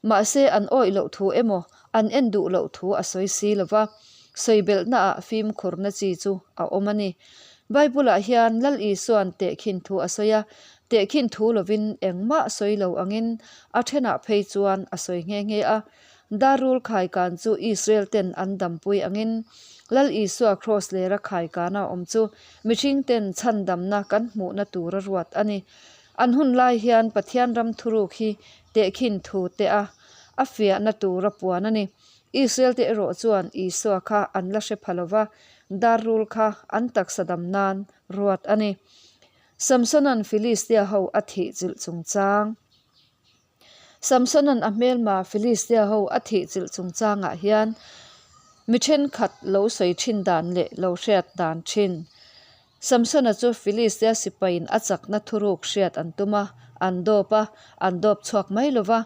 Mahse an awih loh thu emaw an en duh loh thu a sawi si lo va. Sawi belhnaah fimkhurna chi chu a awm a ni. Bible-ah hian Lal Isua'n tehkhin thu a sawi a, tehkhin thu lovin engmah sawi lo angin a thenah phei chuan a sawi nghe nghe a. Darul khaikan chu Israel-ten an dampui angin Lal Isua kraws lera khaikana awm chu mihringten chhandamna kan hmuhna tura ruat a ni. An hun lai hian Pathian ram thuruk hi tehkhin thu te a a fiahna tura puan a ni. Israel-te erawh chuan Isua kha an la hre pha lo va, dar rul kha an taksa dam nan ruat a ni. Samsona'n Filistia ho a thih chilh chungchang. Samsona'n a hmelma Filistia ho a thih chilh chungchangah hian mi thenkhat lo sawi thin dan leh lo hriat dan thin. Samsona chu Filistia sipaiin a chakna thuruk hriat an tum a, an dawp a, an dawp chhuak mai lo va.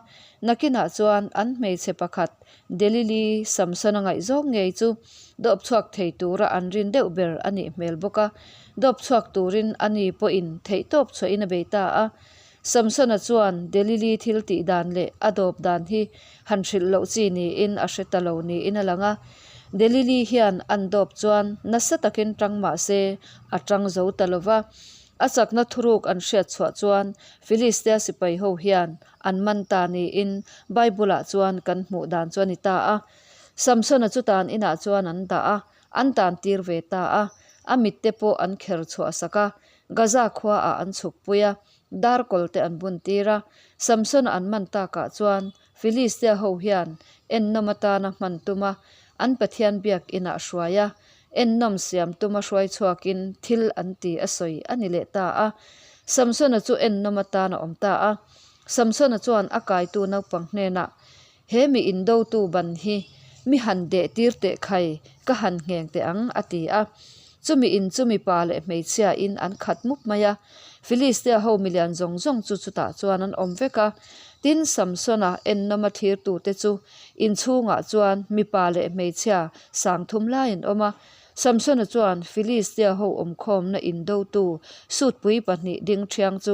Nakinah chuan an hmeichhe pakhat Delili Samsona ngaihzawng ngei chu dawp chhuak thei tura an rin deuh ber a nih hmel bawk a. Dawp chhuak turin ani pawhin theihtawp chhuahin a bei ta a. Samsona chuan Delili thil tih dan leh a dawp dan hi han hrilh loh chi niin a hre ta lo niin a lang a. Delili hian an dawp chuan nasa takin tang mah se a tang zo ta lo va. A chakna thuruk an hriat chhuah chuan Filistia sipai ho hian an man ta niin Bible-ah chuan kan hmuh dan chu a ni ta a. Samsona chu tan inah chuan an dah a, an tan tir ve ta a. A mitte pawh an kher chhuah sak a, Gaza khuaah an chhukpui a, darkawl te an bun tir a. Samsona an man takah chuan Filistia ho hian ennawm atana hman tum a, an Pathian biak inah hruai a, ennawm siam tuma hruai chhuakin thil an ti a sawi a ni leh ta a. Samsona chu ennawm atan a awm ta a. Samsona chuan a kaitu naupang hnenah, He mi indotu ban hi mi han deh tir teh khai, ka han ngheng teh ang, a ti a. Chumi in chu mipa leh hmeichhia in an khat mup mai a. Filistia ho milian zawng zawng chu chutah chuan an awm vek a. Tin, Samsona ennawma thlirtute chu inchhungah chuan mipa leh hmeichhia sangthum lai an awm a. Samsona chuan Filistia ho awmkhawmna indotu sutpui pahnih ding thiang chu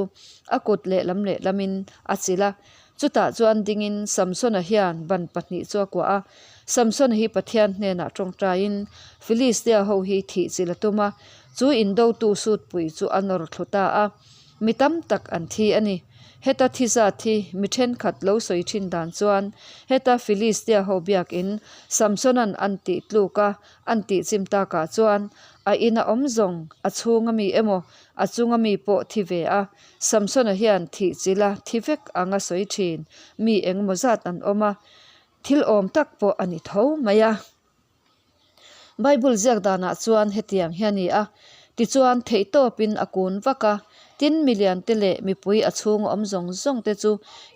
a kut lehlam lehlamin a chilh a. Chutah chuan dingin Samsona hian ban pahnih chu a kuah a. Samsona hi Pathian hnenah tawngtaiin Filistia ho hi thih chilh a tum a, chu indotu sutpui chu a nawr thlu ta a. Mi tam tak an thi a ni. Heta thi zat hi mi thenkhat lo sawi thin dan chuan heta Filistia ho biakin Samsona'n an tih tluk a an tih chim takah chuan a ina awm zawng a chhunga mi emaw a chunga mi pawh thi ve a. Samsona hian thih chila thi vek anga sawi thin mi engemaw zat an awm a, thil awm tak pawh a ni tho mai a. Bible ziak danah chuan hetiang hi a ni a, tichuan theihtawpin a kun vak a, tin milian te leh mipui a chhunga awm zawng zawng te chu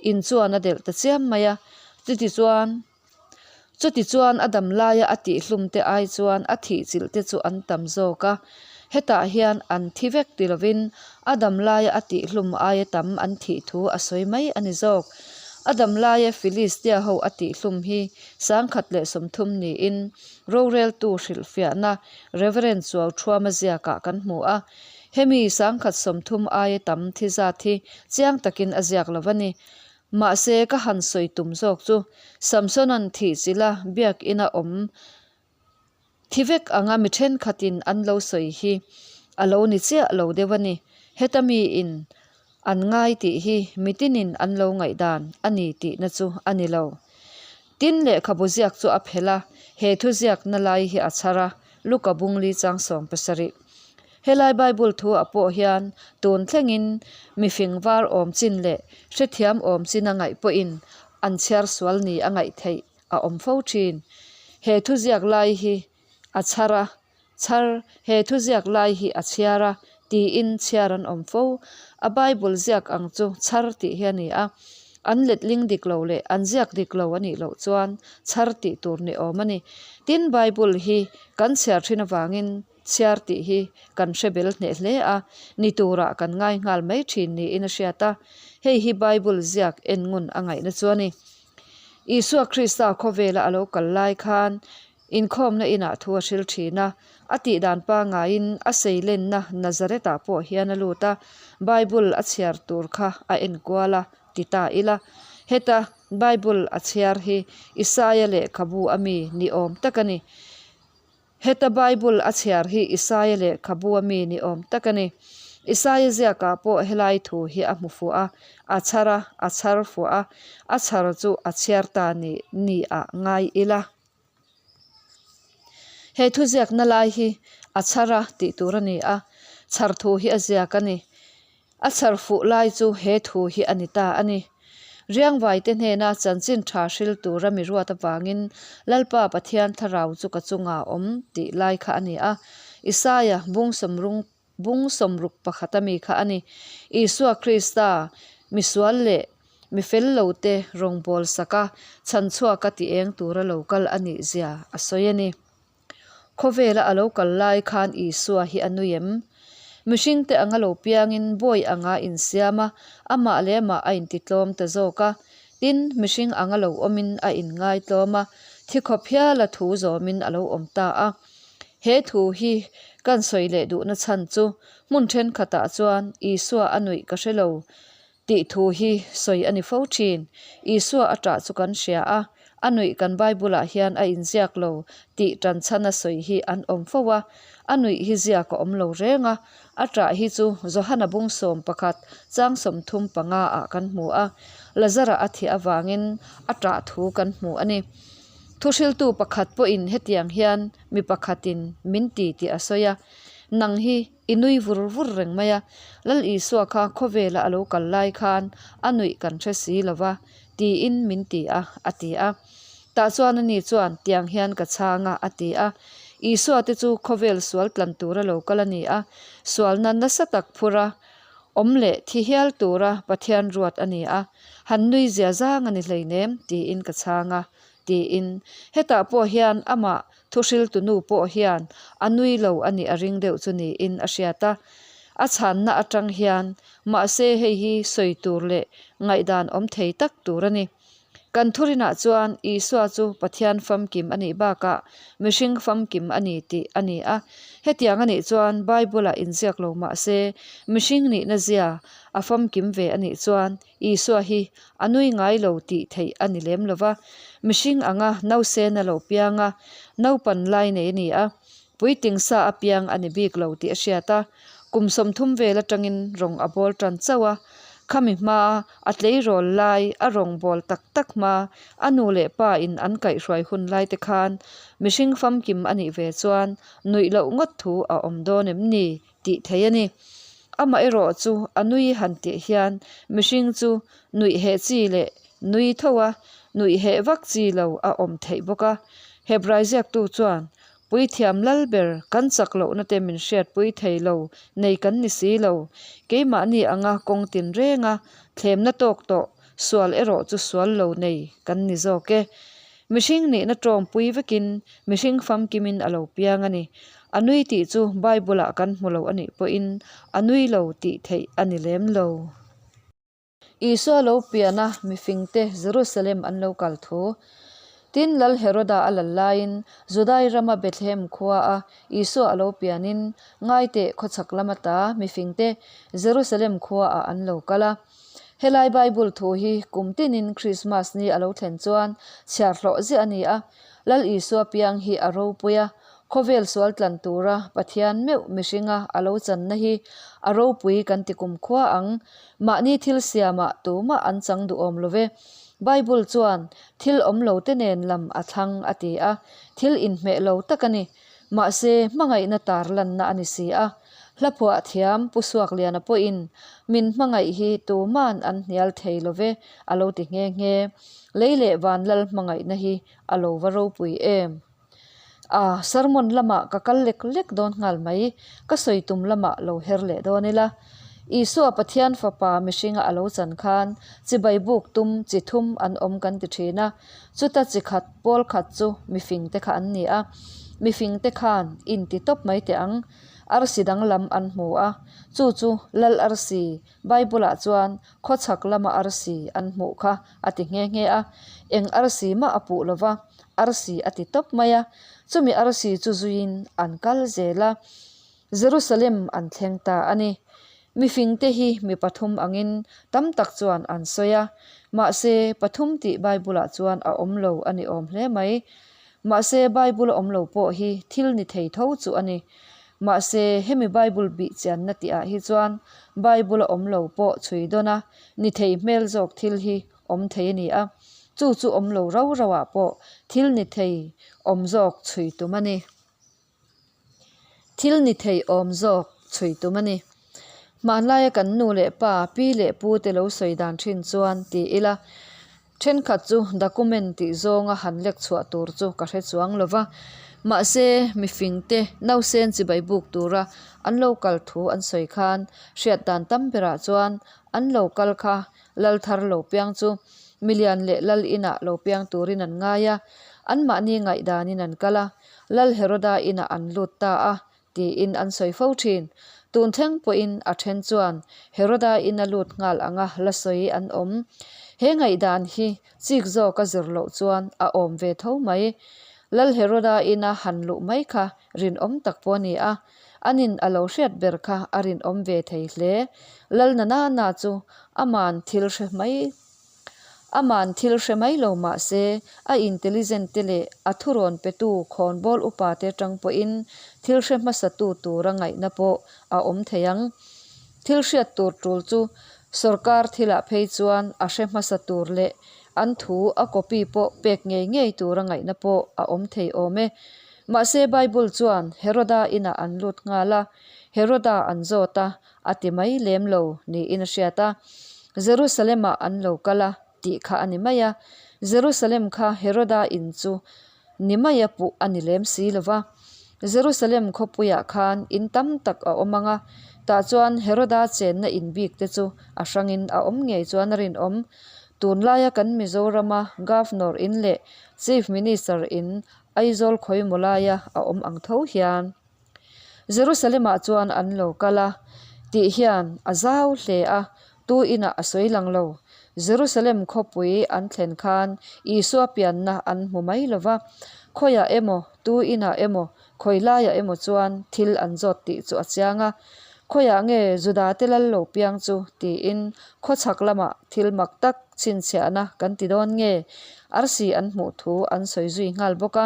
in chuan a delh ta chiam mai a, chutichuan chutichuan a dam laia a tihhlum te ai chuan a thihchilh te chu an tam zawk a, hetah hian an thi vek ti lovin a dam laia a tihhlum aia tam an thih thu a sawi mai a ni zawk. A dam laia Filistia ho a tihhlum hi 1030 niin roreltu hrilhfiahna Reverend Chuauthuama ziakah kan hmu a. Hemi 1030 aia tam thi zat hi chiang takin a ziak lo a ni. Mahse ka han sawi tum zawk chu Samsona'n thihchilha biakina awm Thi vek anga mi thenkhatin an lo sawi hi a lo ni chiah lo deuh a ni. Heta miin an ngai tih hi mitinin an lo ngaihdan a ni tihna chu a ni lo. Tin lehkhabu ziak chu a phelh a, he thu ziakna lai hi a chhar a, Luka bungli chang 70. Helai Bible thu ah pawh hian tun thlengin mifing var awm chin leh hrethiam awm chin a ngaih pawhin an chhiar sual ni a ngaih theih. a awm fo thin. He thuziak lai hi a chhar a, chhar, he thuziak lai hi a chhiar a, tiin chhiar an awm fo. A Bible ziak ang chu chhar tih hi a ni a, an letling dik lo leh an ziak dik lo a nih loh chuan chhar tih tur ni awm a ni. Tin, Bible hi kan chhiar thin avangin chhiar tih hi kan hre bel hneh hle a, ni turah kan ngai nghal mai thin niin a hriat a. Hei hi Bible ziak en ngun a ngaihna chu a ni. Isua Krista khawvela a lo kal lai khan inkhawmna inah thu a hril thin a, a tihdan pangaiin a seilenna Nazareth-ah pawh hian a lut a, Bible a chhiar tur kha a enkual a ti ta ila. Heta Bible a chhiar hi Isaia lehkhabu a mi ni awm tak a ni. Heta Bible a chhiar hi Isaia lehkhabu a mi ni awm tak a ni. Isaia ziakah pawh helai thu hi a hmu fuh a, a chhar a, a chhar fuh a, a chhar chu a chhiar ta ni ni ah ngai ila. He thuziakna lai hi a chhar a tih tur a ni a, chhar thu hi a ziak a ni. A chhar fuh lai chu he thu hi a ni ta a ni. Riangvaite hnena chanchin tha hril tura mi ruat avangin Lalpa Pathian thlarau chu ka chungah a awm tih lai kha a ni a. Isaia bung sawmrung bung sawmruk pakhat a mi kha a ni. Isua Krista misual leh mi fel lote rawngbâwl saka chhanchhuaka ti eng tura lo kal a nih zia a sawi a ni. Khawvela a lo kal lai khan Isua hi a nui em? Mihringte anga lo piangin bawi anga insiam a, amah leh amah a intitlawm ta zawk a. Tin, mihring anga lo awmin a inngaitlawm a, thi khawp hiala thu zawmin a lo awm ta a. He thu hi Kan sawi leh duhna chhan chu hmun thenkhatah chuan Isua a nuih ka hre lo tih thu hi sawi a ni fo thin. Isua a ṭah chu kan hria a, a nuih kan Bible-ah hian a inziak lo tih ṭan chhana sawi hi an awm fo a. A nuih hi ziak a awm lo reng a, a ṭah hi chu Johana bung 11 chang 35 ah kan hmu a, Lazara a thih avangin a ṭah thu kan hmu a ni. Thuhriltu pakhat pawhin hetiang hian mi pakhatin min ti tih a sawi a, Nang hi i nui vur vur reng mai a, Lal Isua kha khawvela a lo kal lai khan a nuih kan hre si lo va, tiin min ti a, a ti a. Tah chuan ani chuan, Tiang hian ka chhang a, a ti a. Isua te chu khawvel sual tlan tura lo kal a ni a, sualna nasa tak phura awm leh thi hial tura Pathian ruat a ni a, han nui zia zang a ni hleinem, tiin ka chhang a, tiin. Hetah pawh hian amah Thuhriltu nu pawh hian a nui lo a nih a ring deuh chu niin a hriat a. A chhanna atang hian mahse hei hi sawi tur leh ngaihdan awm thei tak tur a ni. Kan thurinah chuan Isua chu Pathian famkim a nih bakah mihring famkim a ni tih a ni a. Hetiang a nih chuan Bible-ah inziak lo mahse mihring nihna zia a famkim ve a nih chuan Isua hi a nui ngai lo tih theih a ni lem lo va, mihring anga nausen a lo piang a, naupan lai nei a ni a, puitling sa a piang a ni bik lo tih a hriat a, kum 30 vel atangin rawng a bawl tan chauh a, khami hma a tleirawl lai a rawng bawl tak tak hma a nu leh pa in an kaihhruai hun lai te khan mihring famkim a nih ve chuan nuih loh ngawt thu a awm dawn em ni? tih thei a ni. Amaherawh chu a nui han tih hian mihring chu nuih heh chi leh nui tho a, nuih heh vak chi lo a awm theih bawk a. Hebrai ziaktu chuan, Puithiam lal ber kan chak lohna te min hriatpui thei lo nei kan ni si lo. Keimahni anga kawng tinrenga thlemna tawk tawh sual erawh chu sual lo nei kan ni zawk e. Mihring nihna tawngpui vekin mihring famkimin a lo piang a ni. A nui tih chu Bible-ah kan hmu lo a nih pawhin a nui lo tih theih a ni lem lo. Isua lo piana mifingte Jerusalem an lo kal thu. Tin, Lal Heroda a lal laiin Judai rama Bethlehem khuaa Isua a lo pianin ngaiteh khawchhak lam ata mifingte Jerusalem khuaah an lo kal a. Helai Bible thu hi kum tinin Krismas ni a lo thlen chuan chhiar hlawh ziah a ni a. Lal Isua piang hi a ropui a, khawvel sual tlan tura Pathian meuh mihringa a lo channa hi a ropui kan ti kum khua ang. Mahni thil siamah tumah an chang duhawm lo ve. Bible chuan thil awm lo te nen lam a thlang a ti a, thil inhmeh lo tak a ni. Mahse, hmangaihna tarlanna a ni si a. Hla phuah thiam Pu Suakliana pawhin min hmangaih hi tuman an hnial thei lo ve a lo ti nghe nghe. Lei leh van lal hmangaihna hi a lo va ropui em? A, sermon lamah ka kal lek lek dawn nghal mai, ka sawi tum lamah lo her leh dawn ila. Isua Pathian fapa mihringa a lo chan khan chibai buk tum chi thum an awm kan ti thin a, chuta chi khat pawl khat chu mifingte kha an ni a, mifingte khan inti tawp mai teh ang. Arsi danglam an hmu a, chu chu Lal Arsi, Bible-ah chuan khawchhak lama arsi an hmuh kha a ti nghe nghe a, eng arsi mah a puh lo va, arsi a ti tawp mai a, chumi arsi chu zuiin an kal zel a, Jerusalem an thleng ta a ni. Mifingte hi mi pathum angin tam tak chuan an sawi a, mahse pathum tih Bible-ah chuan a awm lo a ni awm hle mai. Mahse Bible a awm lo pawh hi thil ni thei tho chu a ni. Mahse hemi Bible bih chianna tihah hi chuan Bible a awm lo pawh chhui dawn a ni thei hmel zawk thil hi awm thei a ni a, chu chu awm lo rau rauah pawh thil ni thei awm zawk chhui tum a ni. Thil ni thei awm zawk chhui tum a ni. Hmanlaia kan nu leh pa, pi leh pu te lo sawi dan thin chuan ti ila, thenkhat chu document tih zawnga han lek chhuah tur chu ka hre chuang lo va. Mahse, mifing te nausen chibai buk tura an lo kal thu an sawi khan hriat dan tam berah chuan an lo kal kha Lal thar lo piang chu milian leh lal inah lo piang turin an ngai a, anmahni ngaihdanin an kal a, Lal Heroda inah an lut ta a, tiin an sawi fo thin. Tun thleng pawhin a then chuan Heroda ina lut nghal anga la sawi an awm. He ngaihdan hi chik zawka zir loh chuan a awm ve tho mai. Lal Heroda ina han luh mai kha rinawm tak pawh a ni a. Anin a lo hriat ber kha a rinawm ve thei hle. Lal na na na chu aman thil hre mai aman thil hre mai lo mah se a intelligent te leh a thurawn petu khawnbawl upa te atang pawhin thil hre hmasa tu tura ngaihna pawh a awm thei ang. Thil hriat tur tul chu sorkar thilah phei chuan a hre hmasa tur leh an thu a copy pawh pek ngei ngei tura ngaihna pawh a awm thei awm e. Mahse Bible chuan Heroda inah an lut nghal a, Heroda an zawt a, a ti mai lem lo niin a hriat a. Jerusalem-ah an lo kal a tih kha a ni mai a, Jerusalem kha Heroda in chu ni maia puh a ni lem si lo va. Jerusalem khawpuiah khan in tam tak a awm ang a, tah chuan Heroda chenna in bik te chu a hrangin a awm ngei chuan a rinawm. Tunlaia kan Mizorama Governor in leh Chief Minister in Aizawl khawimaw laia a awm ang tho hian Jerusalem-ah chuan an lo kal a tih hian a zau hle a, tu inah a sawi lang lo. Jerusalem khawpui an thlen khan Isua pianna an hmu mai lo va, khawiah emaw, tu inah emaw, khawi laiah emaw chuan thil an zawt tih chu a chiang a. Khawiah nge Judate lal lo piang chu tiin khawchhak lamah thil mak tak chhinchhiahna kan ti dawn nge? Arsi an hmuh thu an sawi zui nghal bawk a.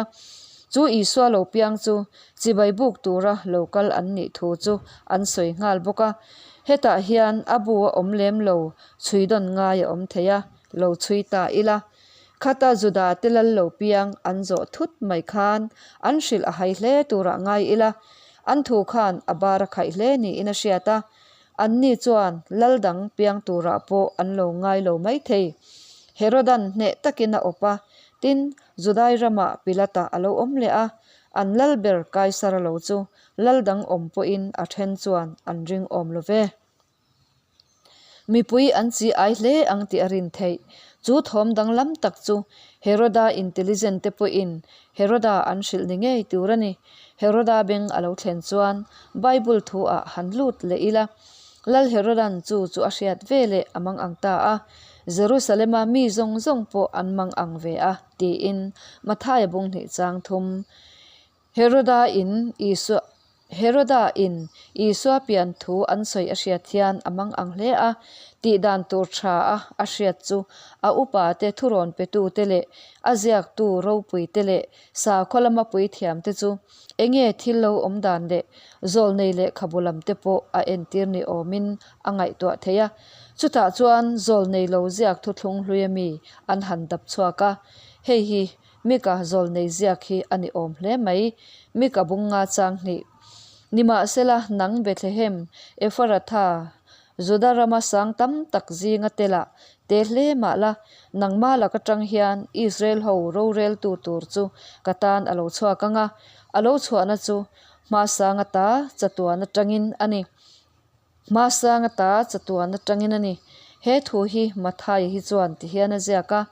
Chu Isua lo piang chu chibai buk tura lo kal an nih thu chu an sawi nghal bawk a. Hetah hian a bu a awm lem lo chhui dawn ngai a awm thei a, lo chhui ta ila. Khata Juda te lal lo piang an zawh thut mai khan an hrilh a hai hle turah ngai ila. An thu khan a bar a khaih hle niin a hriat a. Anni chuan lal dang piang turah pawh an lo ngai lo maithei. Herodan hneh takin a awp a, tin, Judai ramah Pilata a lo awm leh a, an lal ber Kaisara lo chu lal dang awm pawhin a then chuan an ring awm lo ve. Mipui an chi ai hle ang tih a rin theih. Chu thawm danglam tak chu Heroda intelligent te pawhin Heroda an hrilh ni ngei tur a ni. Heroda beng a lo thlen chuan Bible thu ah han lut leh ila. Lal Herodan chu chu a hriat ve leh a mang ang ta a, Jerusalema mi zawng zawng pawh an mang ang ve a, tiin Mathaia bung hnih chang thum. Heroda in Isua Heroda in Isua pian thu an sawi a hriat hian a mang ang hle a, tih dan tur tha a a hriat chu a upa te thurawn petu te leh a ziaktu ropui te leh sakhaw lama puithiam te chu enge thil lo awm dan leh zawlnei lehkhabu lam te pawh a entir ni awmin a ngaihtuah thei a. Chutah chuan zawlnei lo ziak thuthlung hlui ami an han dap chhuak a, hei hi Mika zawlnei ziak hi a ni awm hle mai. Mika bung nga chang hnih. Nimahsela, nang Bethlehem, Efaratha, Juda rama sang tam tak zinga telah te hle mah la, nangma lak atang hian Israel ho roreltu tur chu ka tan a lo chhuak ang a, a lo chhuahna chu hmasang ata chatuan atangin a ni. Hmasang ata chatuan atangin a ni. He thu hi Mathai hi chuan ti hian a ziak a,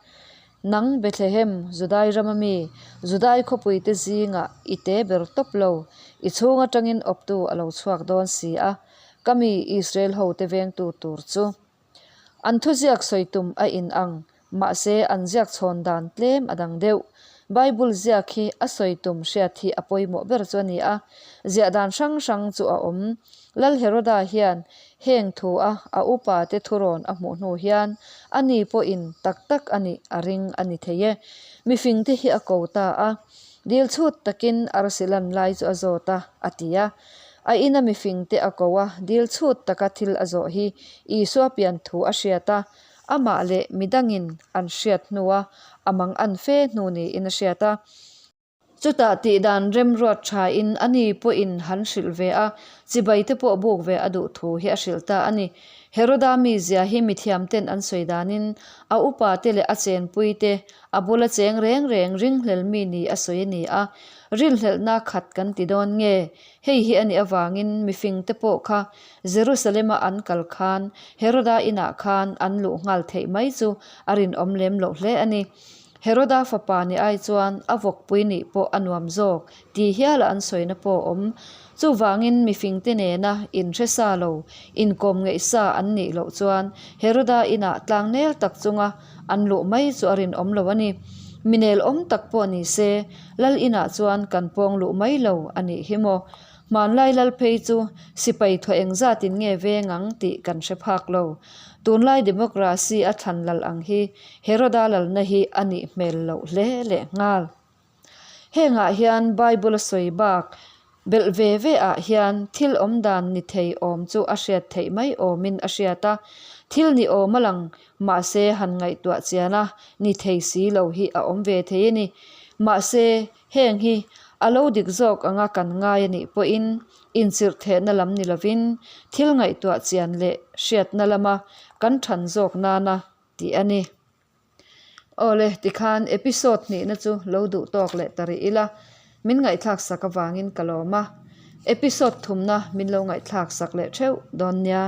Nang Bethlehem, Judai rama mi, Judai khawpuite zingah i te ber tawp lo, i chhung atangin awptu a lo chhuak dawn si a, ka mi Israel hote vengtu tur chu. An thuziak sawi tum a in ang, mahse an ziak chhawn dan tlem a dang deuh. Bible ziak hi a sawi tum hriat hi a pawimawh ber chu a ni a, ziah dan hrang hrang chu a awm. Lal Heroda hian heng thu a a upa te thurawn a hmuh hnu hian a ni pawhin tak tak a nih a ring a ni thei e. Mifingte hi a ko ta a, dil chhut takin arsi lan lai chu a zawt a, a ti a. A ina mifingte a ko a, dil chhut taka thil a zawh hi Isua pian thu a hriat a, amah leh midangin an hriat hnua a mang an fe hnu niin a hriat a. Chutah tihdan remruat thain a ni pawhin han hrilh ve a, chibai te pawh buk ve a duh thu hi a hrilh ta a ni. Heroda mizia hi mithiamten an sawi danin a upa te leh a chenpui te A bula cheng reng reng ringhlel mi ni a sawi a ni a, rinhlelhna khat kan ti dawn nge? Hei hi a nih avangin mifing te pawh kha Jerusalem-a an kal khan Heroda inah khan an luh nghal theih mai chu a rinawm lem loh hle a ni. Heroda fapa ni ai chuan a vawkpui nih pawh a nuam zawk ti hiala an sawina pawh a awm. Chuvangin mifing te nena inhre sa lo, inkawm ngeih sa an nih loh chuan Heroda inah tlangnel tak chunga An luh mai chu a rinawm lo a ni. Minel awm tak pawh ni se, Lal inah chuan kan pawng luh mai lo a nih hi maw? Hmanlai lal phei chu sipai thuah engzatin nge veng ang tih kan hre phak lo. Tunlai democracy a thlan lal ang hi Heroda lalna hi a nih hmel loh hle leh nghal. Hengah hian Bible a sawi bak belh ve ve ah hian thil awm dan ni thei awm chu a hriat theih mai awmin a hriat a, thil ni awm a lang mahse han ngaihtuah chian a ni thei si lo hi a awm ve thei a ni. Mahse heng hi a lo dik zawk anga kan ngai a nih pawhin inchirh thehna lam ni lovin thil ngaihtuah chian leh hriatna lama kan than zawk nana tih a ni. Awle, tikhan episode hnihna chu lo duh tawk leh ta rih ila, min ngaihthlak sak avangin ka lawm a, episode thumna min lo ngaihthlak sak leh theuh dawn nia.